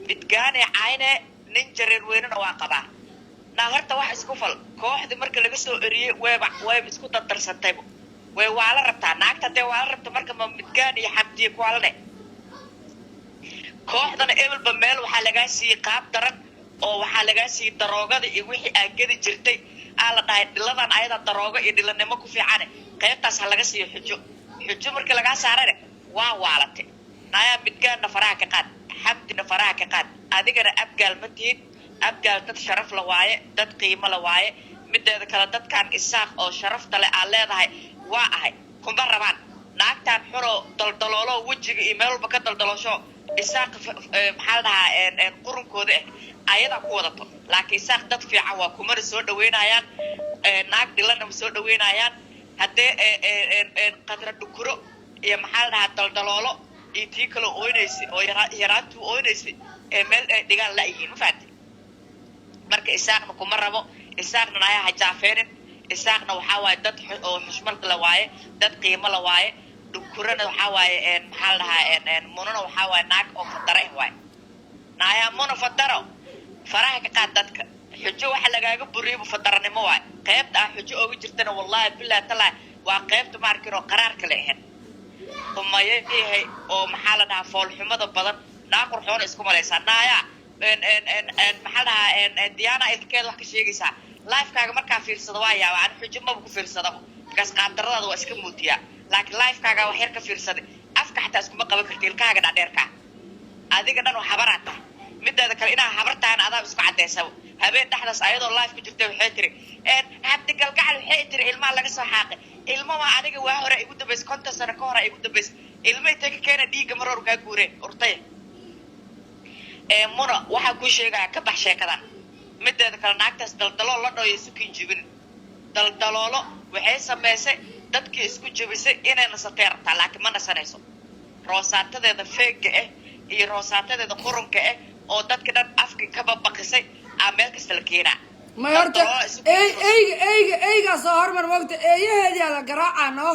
Midgaanay cayne, nin jareer weynena waa qabaa. Naa horta wax isku fal. Kooxdii marka laga soo eriyey, wayba isku dardarsantayba, way waala rabtaa naagta. Hadee waala rabta, marka ma Midgaan iyo Xamdiye kuwaalane? Kooxdana ebelba meel waxaa lagaa siiyey qaab daran, oo waxaa lagaa siiyey daroogada iyo wixii aa gedi jirtay. Aa la dhahay dhiladan ayada daroogo iyo dhilanimo ku fiicane, qaybtaas ha laga siiyo xujo. Xujo markii lagaa saarane, waa waalatay. Nayaa, Midgaanna faraha ka qaad, Xamdina faraha ka qaad. Adigana Abgaal ma tihid. Abgaal dad sharaf la waaye, dad qiimo la waaye. Mideeda kale, dadkan Isaaq oo sharafta leh aad leedahay waa ahay kuma rabaan naagtan xunoo daldaloolo, wejiga iyo meel walba ka daldaloosho. Isaaq maxaa la dhahaa, qurunkooda ah ayadaa ku wadato, laakiin Isaaq dad fiican waa, kumana soo dhaweynayaan, naag dhilana ma soo dhaweynayaan. Haddee Qadra Dhukuro iyo maxaa la dhahaa, daldaloolo iyo tii kaloo ooynaysay oo yaraantuu ooynaysay ee meel ay dhigaan la-yihiin, ma fahamtay? Marka Isaaqna kuma rabo, Isaaqna nayaa ha jaafeenin. Isaaqna waxaa waaye dad oo xushmad la waaye, dad qiimo la waaye. Dhukurana waxaa waaye, maxaa la dhahaa, Munona waxaa waaye naag oo fadare ah waaye. Naayaa Muna, fadaro faraha ka qaad dadka. Xujo waxa lagaaga buriyaba fadaranimo waaye. Qaybta ah xujo ooga jirtana, wallahi billahi tallahi, waa qaybta ma arkin oo qaraarka la ahayn umayayahay oo maxaa la dhahaa, foolxumada badan. Naa qurxoona isku malaysaa. Naaya, maxaa la dhahaa, Diana ilkeeda wax ka sheegaysaa. Lifekaaga markaa fiirsado waa yaaba. Ani xujo maba ku fiirsadaba, markaas qaabdaradaada waa iska muudiyaa, laakiin lifekaaga wax yar ka fiirsaday, afka xataa iskuma qaban karti, ilkahaaga dhaadheerkaa. Adiga dhan oo habaraa tahay. Mideeda kale, inaa habartaana adaa isku caddaysaba. Habeen dhexdaas ayadoo live ku jirtay waxay tiri Cabdi Galgacal, waxay tiri ilmaha laga soo xaaqay. Ilma waa aniga waa hore igu dambaysay, 50 sano ka hore igu dambaysay. Ilma intay ka keena? Dhiigga mar hor kaa guureen urtaya. Muna, waxaa kuu sheegaya, ka bax sheekadan. Mideeda kale, naagtaas daldalool la dhayo isu kin jibin. Daldaloolo waxay samaysay dadkii isku jebisay inay nasatay rabtaa, laakiin ma nasanayso. Roosaatadeeda feega ah iyo roosaatadeeda qurunka ah oo dadka dhan afka ka babaqisay aa meel kasta la keenaa. May, horta ey, eyga eyga eygaa soo hormar moogta. Eeyaheediyaa la garaacaa no,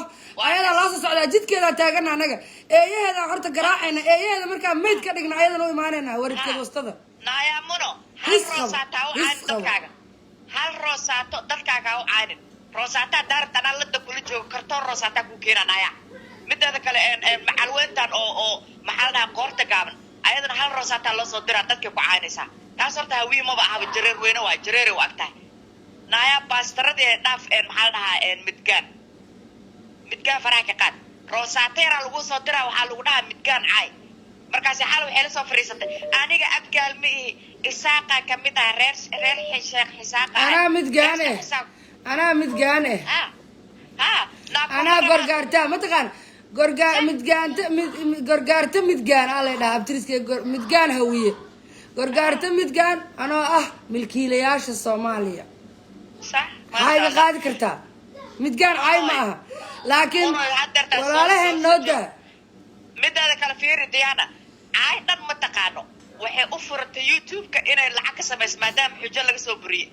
ayadaa loo soo socdaa, jidkeedaa taagana. Anaga eeyaheedaa horta garaacayna. Eeyaheeda markaa mayd ka dhigna, ayadan u imaanayna waridkeed wastada. Naayaa Muno, hal His qabo, roosaato ha u his caanin qabo. Dadkaaga hal roosaato dadkaaga ha u caanin. Roosaataa daarta anaa lada kula joogo, kartoon roosaataa kuu keenaa. Naaya, mideeda kale, macalweyntan oo maxaa la dhahaa, qoorta gaaban, ayadana hal roosaataa loo soo diraa, dadkay ku caynaysaa. Taas horta hawiye maba ahaba, jareer weyne waay, jareeray u ag tahay. Naayaa, baastaradii dhaaf. Maxaa la dhahaa, Midgaan, Midgaan faraha ka qaad. Roosaato yaraa lagu soo diraa, waxaa lagu dhahaa Midgaan caay. Markaasi xal waxay la soo fadhiisatay, aniga Abgaal ma ihi, Isaaqa ka mid ah, reer Sheekh Xisaaqa ah. Anaa Midgaan Reer eh. Sheekh Xisaaq. Anaa Midgaan eh. Ha ha naa kuma Anaa rabaa. Gorgaarta mataqaan, gorgaa Midgaanta Gorgaarta Midgaan aa lay dhahaa abtiriska. Midgaan Hawiye, Gorgaarta Midgaan anoo ah milkiilayaasha Soomaaliya. Sax. Maxaa iga qaadi kartaa? Midgaan caay ma aha, laakiin Uno, haddeertaa walaalaheen noo daa. Mideeda kale, fiiri Diana, caay dhan ma taqaano. Waxay u furatay YouTube-ka inay lacag ka samayso maadaama xujo laga soo buriyey.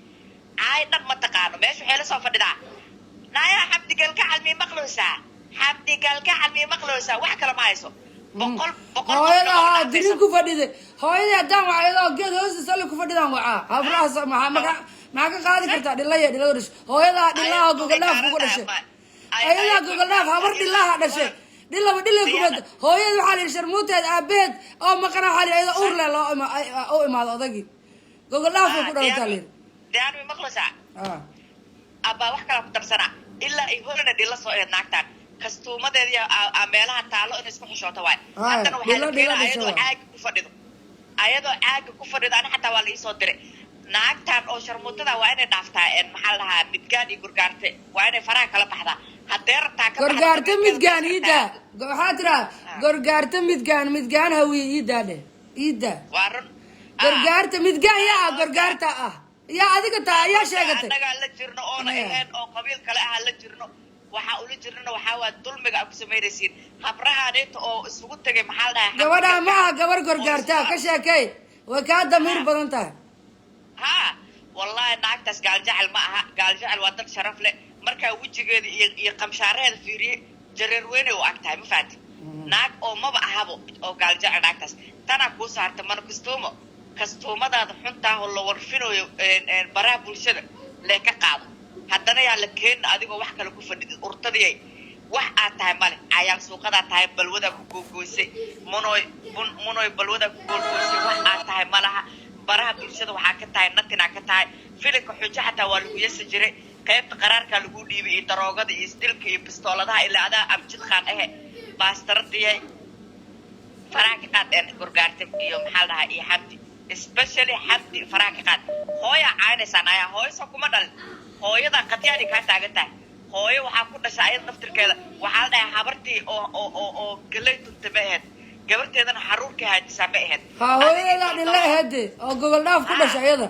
Caay dhan ma taqaano. Meesha waxay la soo fadhidaa, naayaa Xabdigalgacal, mii maqlaysaa? Xabdigalgacal, mii maqlaysaa? Wax kale ma hayso. Boqol boqol Hooyada qofna ma haa dhaafayso. Dirin ku fadhiday hooyadii haddaan waca, iyadoo geed hoosta salli ku fadhidaan wacaa. Habraha maxaa maxaa ka qaadi kartaa? Dhilaya dhilada dhashay hooyadaa, dhilaha gogoldhaaf kugu dhashay, ayadaa gogoldhaaf habar dhilaha dhashay, dhilaba dhilay kumad. Hooyada waxaa la yidhi sharmuuteed aabaheed oo maqana, waxaa la yidhi iyadoo uur leh loo u imaado odagii, gogoldhaafay ku dhalataa la yidhi. Diana, mii maqlaysaa? Ah. Abbaa, wax kalaa ku darsanaa, ilaa ay horena dhila soo eed naagtaan kastuumadeedii aa meelaha taalo inay isku xishooto waay. Ay, haddana waxaa la dhilo dhilo keenaa dhasho ayadoo waay. caaga ku fadhido, ayadoo caaga ku fadhido. Ani xataa waa la iisoo diray. Naagtan oo sharmuutada waa inay dhaaftaa. Maxaa la dhahaa, Midgaan iyo Gorgaarte waa inay faraha kala baxdaa haddee rabtaa ka baxda. Gorgaarta Midgaan Midgaan kartaa. iidaa, waxaa tiraa Gorgaarta Midgaan, Midgaan Hawiye iidaa dheh, iidaa. Waa run. Gorgaarta Midgaan yaa ah? Gorgaarta ah yaa adiga taa ayaa sheegatay? Annagaa la jirno oona Yeah. ahayn oo qabiil kale ahaa la jirno. Waxaa ula jirnana waxaa waa dulmiga aa ku samaynaysiin habrahaneeta oo isugu tegay, maxaa la dhahaa. Gabadhaa ma aha gabar gorgaartaa ka sheekay, way kaa damiir badan tahay. Ha, wallahi naagtaas Gaaljecel ma aha. Gaaljecel waa dad sharaf leh. Markaa wejigeeda iyo qamshaaraheeda fiiriyey, jareer weynay u ag tahay, ma fahanti? Naag oo maba ahabo oo gaaljecel naagtaas tanaa kuu saarta. Mana kastuumo, kastuumadaada xuntaahoo la warfinayo baraha bulshada lee ka qaado. Haddana yaa la keenin adigoo wax kale ku fadhidid. Urtadiyay, wax aad tahay male, cayaal suuqadaa tahay, balwadaa ku googoysay. Munoy, munoy, balwadaa ku googoysay. Wax aad tahay malaha. Baraha bulshada waxaa ka tahay natinaa ka tahay. Filinka Xujo xataa waa lagu yasi jiray. Qaybta qaraarkaa lagu dhiibay iyo daroogada iyo isdilka iyo bistooladaha, ilaa adaa abjid khaan ahe. Baastaradiyay, faraha ka qaad een Gorgaarte iyo maxaa la dhahaa iyo Xamdi, especially Xamdi, faraha ka qaad. Hooyaa caaynaysaan ayaa hooyo soo kuma dhalin. Hooyadaa qadyaanay kaa taagan tahay. Hooyo waxaa ku dhashay ayada naftirkeeda. Waxaa la dhahay habartii oo galay tunta ma ahayd, gabarteedana xaruurka haajisaa ma ahayd. Ha, hooyadeedaa dhilla aheede oo gogol dhaaf ku dhashay iyada.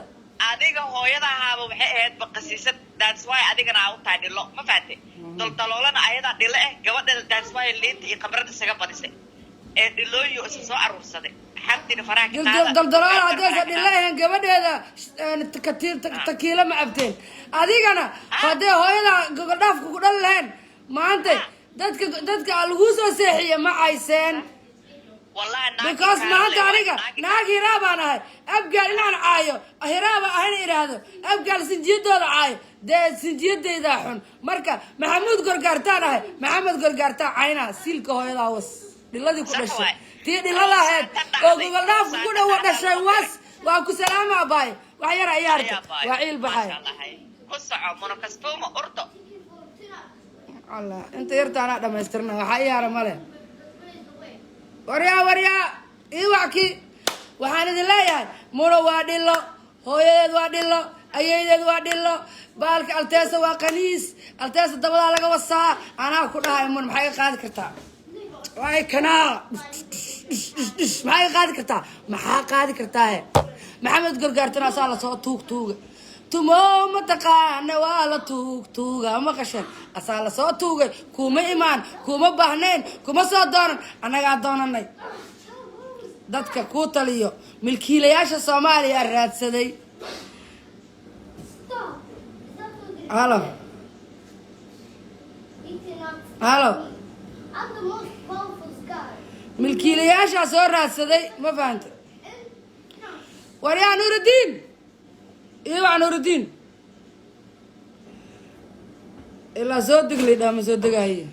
Adiga hooyada ahaaba waxay ahayd baqasiisad. That's why adigana aa u tahay dhilo, ma fahantay? Daldaloolana ayadaa dhilo eh gabadheeda. That's why liinta iyo khamrada isaga badisay ee dhilooyo isa soo aruursaday. Xamdina faraha ka qaada. Daldalool haddaysa dhilla ahayn, gabadheeda takiilo ma cabteen. Adigana haddee hooyada gogol dhaafka ku dhali lahayn, maanta dadka laguu soo seexiye ma cayseen. Wallahi naagi Because maanta aniga naagi naag Hiraa baan ahay. Abgaal inaan caayo, Hiraaba ahayna idhaahdo, Abgaal sinjiyadooda caayo, dee sinjiyadaydaa xun. Marka Maxamuud Gorgaartaan ahay, Maxamed Gorgaartaan caynaa. Siilka hooyadaa was, dhiladii ku Sax dhashay. waay. Tii dhilada ahayd oo gogol dhaafka ku dhawa dhashay was. Waa ku salaama, abaay. Wax yar ayaa harta, waa ciil baxay. Maasha Allah, hay. Ku soco, monokastuuma urto. Allah, inta yarta anaa dhamaystirna. Waxaa ii hara male. Waryaa, waryaa, ii wacki. Waxaan idin leeyahay, Muno waa dhilo, hooyadeed waa dhilo, ayeydeed waa dhilo. Baalka Alteesa waa qaniis, Alteesa dabadaa laga wasaa. Anaa ku dhahay, Mun, maxay iga qaadi kartaa? Waay kanaa, maxaa iga qaadi kartaa? Maxaa qaadi kartaahe? Maxamed Gorgaartana asaa lasoo tuug tuuga tumo, mataqaana? Waa la tuug tuuga maqasheen, asaa lasoo tuugay. Kuma imaan, kuma baahnayn, kuma soo doonan, annagaa doonanay. Dadka kuu taliyo milkiilayaasha Soomaaliya raadsaday. Stop. Stop doing Halo. Eating up. Halo. I'm the most powerful guy. Milkiilayaashaa soo raadsaday, ma fahanta? Waryaa Nuurudiin, iwac Nuurudiin, ilaa soo deglay dhaa, ma soo degahaye.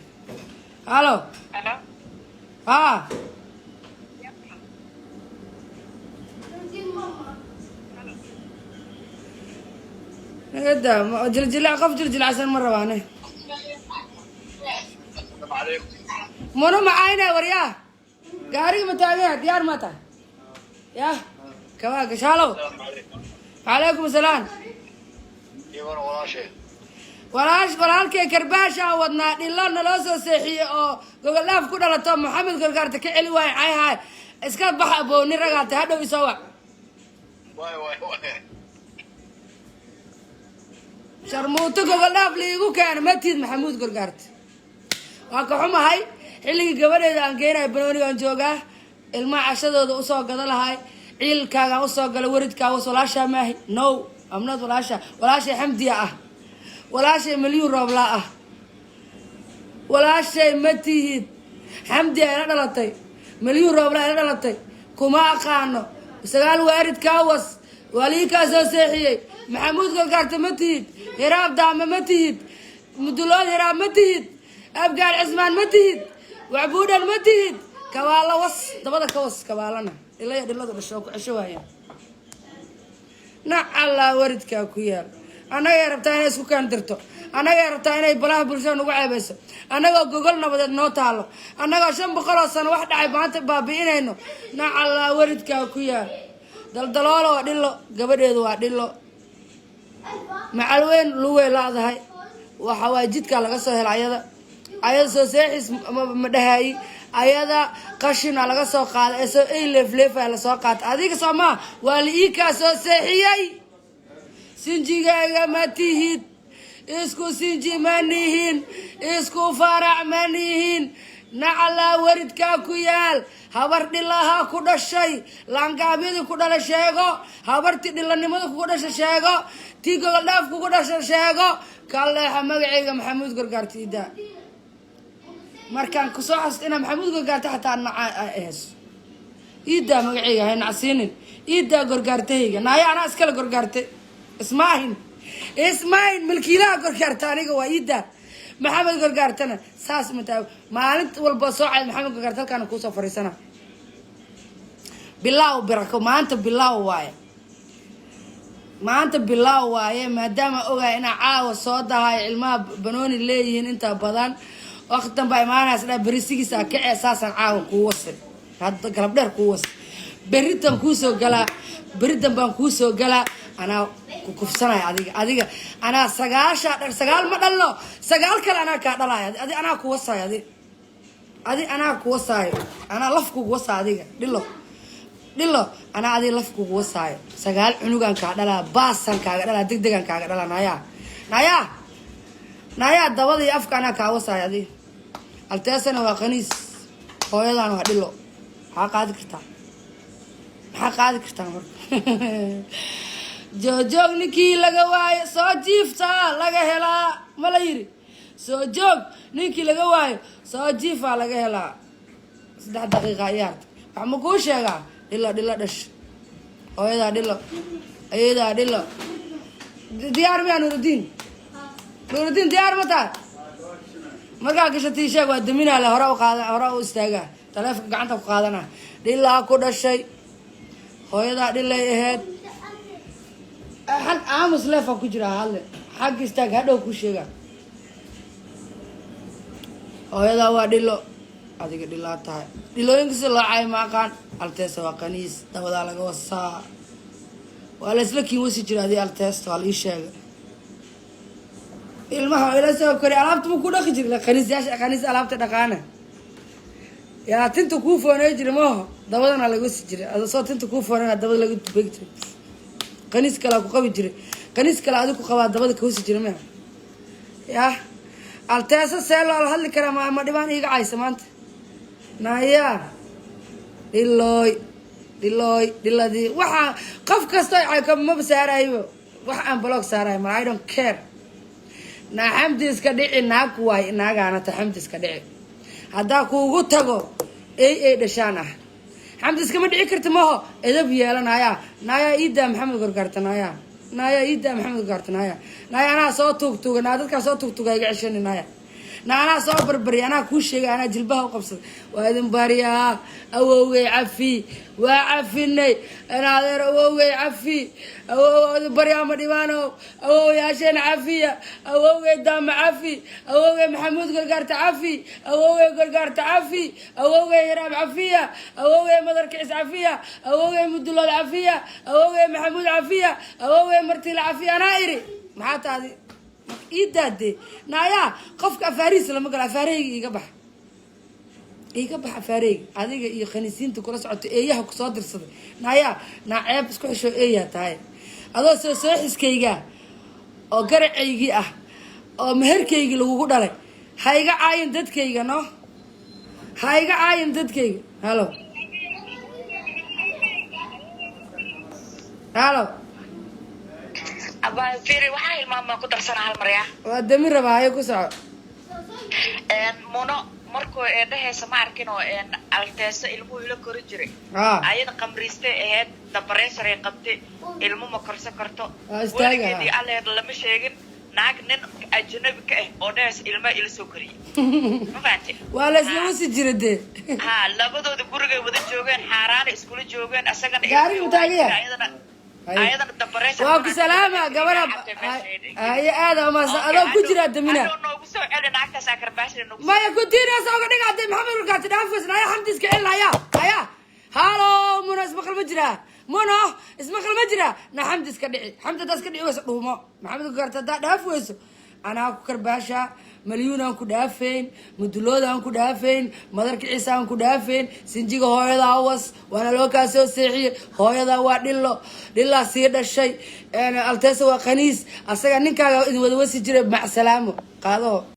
Halo. Hello. Ha. Nuruddin Mama. Nagada jiljilac, qof jiljilacsan ma rabaane. Muna macayna. Waryaa, gaariga ma taaganya? Diyaar ma tahay? Yah, kabaa gashaalow. Calaykum asalaam. Walaash, walaalkay, karbaashaan wadnaa. Dhilo naloo soo seexiyey oo gogol dhaaf ku dhalato, Maxamed Gorgaarta ka celi waayo. Cay haay, iska bax abooni ragaata. Hadhow isoo wac. Sharmuuto gogol dhaaf liigu keena matid. Maxamuud Gorgaarta waa ka xumahay. Xilligii gabadheeda aan geenayo banooniga aan joogaa, ilmaha cashadooda usoo gada lahay, ciilkaagaan usoo galay. Waridkaa was, walaashaa maahi. No, amnad walaasha. Walaashay Xamdiya ah, walaashay Malyuun Rooblaa ah. Walaashay ma tihid. Xamdiya ila dhalatay, Malyuun Rooblaa ila dhalatay. Kuma aqaano. Sagaal waaridkaa was, waliikaa soo seexiyey. Maxamuud Golgaarta ma tihid, Hiraab Daama ma tihid, Mudulood Hiraab ma tihid, Abgaal Cismaan ma tihid, Wacbuudhan ma tihid. Kabaalo was, dabada ka was. Kabaalana ilaya dhiladu dhasho ku cesho waaya. Nacallaa waridkaa ku yaal. Annagay rabtaa inay isku kaandirto, annagay rabtaa inay balaha bulshada nagu ceebeyso, annagoo gogol nabadeed noo taalo, annagoo 500 oo sano wax dhacay maanta baabi'inayno. Nacallaa waridkaa ku yaal. Daldaloolo waa dhilo, gabadheedu waa dhilo. Macalweyn lugay laadahay. Waxa waay jidkaa laga soo hela ayada. Ayada soo seexis ma dhahayi. Ayada qashina laga soo qaaday ee soo ey leefleefaya lasoo qaatay. Adiga soo maa, waa la ii kaa soo seexiyey. Sinjigaaga ma tihid, isku sinji ma nihin, isku farac ma nihin. Nacalaa waridkaa ku yaal. Habar dhilahaa ku dhashay, laangaabyadii ku dhala sheego, habartii dhilanimada kugu dhasha sheego, tii gogoldhaaf kugu dhasha sheego. Ka leexa magacayga Maxamuud Gorgaartiida. On the same Markaan kusoo xasuusto inaa Maxamuud Gorgaarta xataa naca heeso. Iidaa magaceyga hay nacsiinin, iidaa Gorgaartahayga. Naaya, anaa iskale Gorgaarte. Ismaahin, ismaahin, milkiilaha Gorgaarta aniga waa. Iidaa Maxamed Gorgaartana saas mataa. Maalin walba soo cay Maxamed Gorgaarta, halkaana kuusoo fariisana. Bilaaw birako maanta, bilaaw waaye maanta, bilaaw waaye. Maadaama ogahay inaa caawa soo dahayo, ilmaha banooni leeyihiin inta badan, waqti danbaa imaanaysa dhaa berisigiisa kacee. Saasaan caawa kuu wasay, hadda galab dheer kuu wasay. Beritan kuusoo galaa, beritan baan kuusoo galaa. Anaa ku kufsanaya adiga. Adiga anaa sagaasha dhar, sagaal ma dhalno, sagaal kale anaa kaa dhalaya. Adi anaa ku wasaayo, adi anaa ku wasaayo, anaa laf kugu wasaayo. Adiga dhilo, dhilo, anaa adiga laf kugu wasaayo. Sagaal cunugaan kaa dhalaa, baasaan kaaga dhalaa, deg degaan kaaga dhalaa. Nayaa, nayaa, nayaa, dabada iyo afka anaa kaa wasaayo. Adiga Alteesana waa qaniis, hooyadaan waa dhilo. Maxaa qaadi kartaa? Maxaa qaadi kartaa? Marka joogjoog ninkii laga waayo, soo jiiftaa laga helaa. Ma la yiri soo joog ninkii laga waayo, soo jiifaa laga helaa? 3 daqiiqa ciyaarta. Wax ma kuu sheegaa? Dhilo, dhilo dhash, hooyadaa dhilo, ayadaa dhilo. Diyaar miyaa Nurudiin? Nurudiin, diyaar ma tahay? Markaa gashatii sheeg, waa daminaale. Hore u qaada, hore u istaagaa, taleefonka gacanta ku qaadana. Dhilaa ku dhashay, hooyadaa dhilay ahayd. Xag aamus, leefa ku jira hadle. Xagga istaag, hadhow ku sheega. Hooyadaa waa dhilo, adiga dhilaa tahay. Dhilooyinka si loo caayo ma aqaan. Alteesa waa qaniis, dabadaa laga wasaa. Waa la isla kiin wasi jira adii Alteesta, waa la ii sheegay. Ilmaha ila soo kori, alaabta ma ku dhaqi jira? Qaniisyaasha, qaniis alaabta dhaqaana. Yaa tinta kuu foonay jira? Maaho, dabadana laga wasi jiray. Soo tinta kuu foonayna, dabada laga dubeegi jiray. Qaniis kalea ku qabi jiray, qaniis kale adig ku qabaa, dabada ka wasi jira. Mea yah, Alteesa see loola hadli karaa? Ma dhibaan iiga caysa maanta? Naya, dhilooy, dhilooy, dhiladii. Waxaa qof kasta cay maba saaraybo, wax aan block saarayo mar. I don't care. Naa Xamdi iska dhici, naag waay, naagaana ta. Xamdi iska dhici, haddaa kuugu tago ey ey dhashaan ah. Xamdi iskama dhici karta maho, edab yeelanaya. Naayaa, iidaa Maxamed Gorgaarta. Naaya, naaya, iidaa Maxamed Gorgaarta. Naaya, naaya, anaa soo tuugtuuga. Naa dadkaa soo tuugtuuga iga ceshani. Naaya, na anaa soo barbariya, anaa kuu sheegay, anaa jilbaha u qabsaday. Waa idin baryaa, awowgay cafi, waa cafinay. Adeer, awowgay cafi, awow idin baryaa, ma dhibaano. Awowyaasheen cafiya, awowgay daama cafi, awowgay Maxamuud Gargaarta cafi, awowgay Gargaarta cafi, awowgay Hiraab cafiya, awowgay Madarkicis cafiya, awowgay Mudulood cafiya, awowgay Maxamuud cafiya, awowgay Martiila cafiya. Anaa iri, maxaa taadi ii daadee? Naayaa, qofka afaarihiisa lama galo. Afaarahayga iiga bax, iiga bax afaarahayga. Adiga iyo khaniisiinta kula socoto, eeyaha kusoo dirsaday. Naayaa, naa ceeb isku xisho, eeyaa tahay. Adoo soo soo xiskayga oo garacaygii ah oo meherkaygii lagugu dhalay, ha iga caayin dadkayga. No, ha iga caayin dadkayga. Hello, hello. Abaa fiiri, waxaa hilmaamaa ku darsana hal maryaa. Waa dami rabaa, hayo, ku soco. Muno markuu eedhahaysa ma arkin oo Alteeso ilmuhu ila kori jiray. Ayada qamriistay ahayd, dabareysharay qabtay, ilmo ma korsan karto. Waa istaaga. Weligeedii alleed lama sheegin naag nin ajnabi ka ah oo dhahaysa ilmaha ila soo koriyay. Ma fahantay? Waa la isla wasi jira dee. Ha, labadooda gurigay wada joogeen, xaaraana iskula joogeen, asagana Gaariga ilmihii ma taagan yahay? ayadana Haye. ayadana dabareysha. Waa ku salaama gabadha. Haye, aada amaasa adoo ku jiraa damina. Hadhow noogu soo celi naagtaas akarbaashina noogu soo. Maya, continuous oga dhiga hadday Maxamed Warkaati dhaafaysan. Haya, Xamdi iska celin. Haya, haya, hello Muno, ismaqal ma jiraa? Muno, ismaqal ma jiraa? Na Xamdi iska dhici. Xamdi haddaa iska dhici weyso, dhuumo. Maxamed Warkaati haddaa dhaaf weyso, anaa ku karbaasha. Malyuun aan ku dhaafayn, mudulooda aan ku dhaafayn, madarka Ciise aan ku dhaafayn, sinjiga hooyadaa was waana loo kaa soo seexiyey. Hooyadaa waa dhilo, dhilaa sii dhashay. Alteesa waa khaniis, asaga ninkaaga idin wada wasi jiray. Macsalaamo, qaadaho.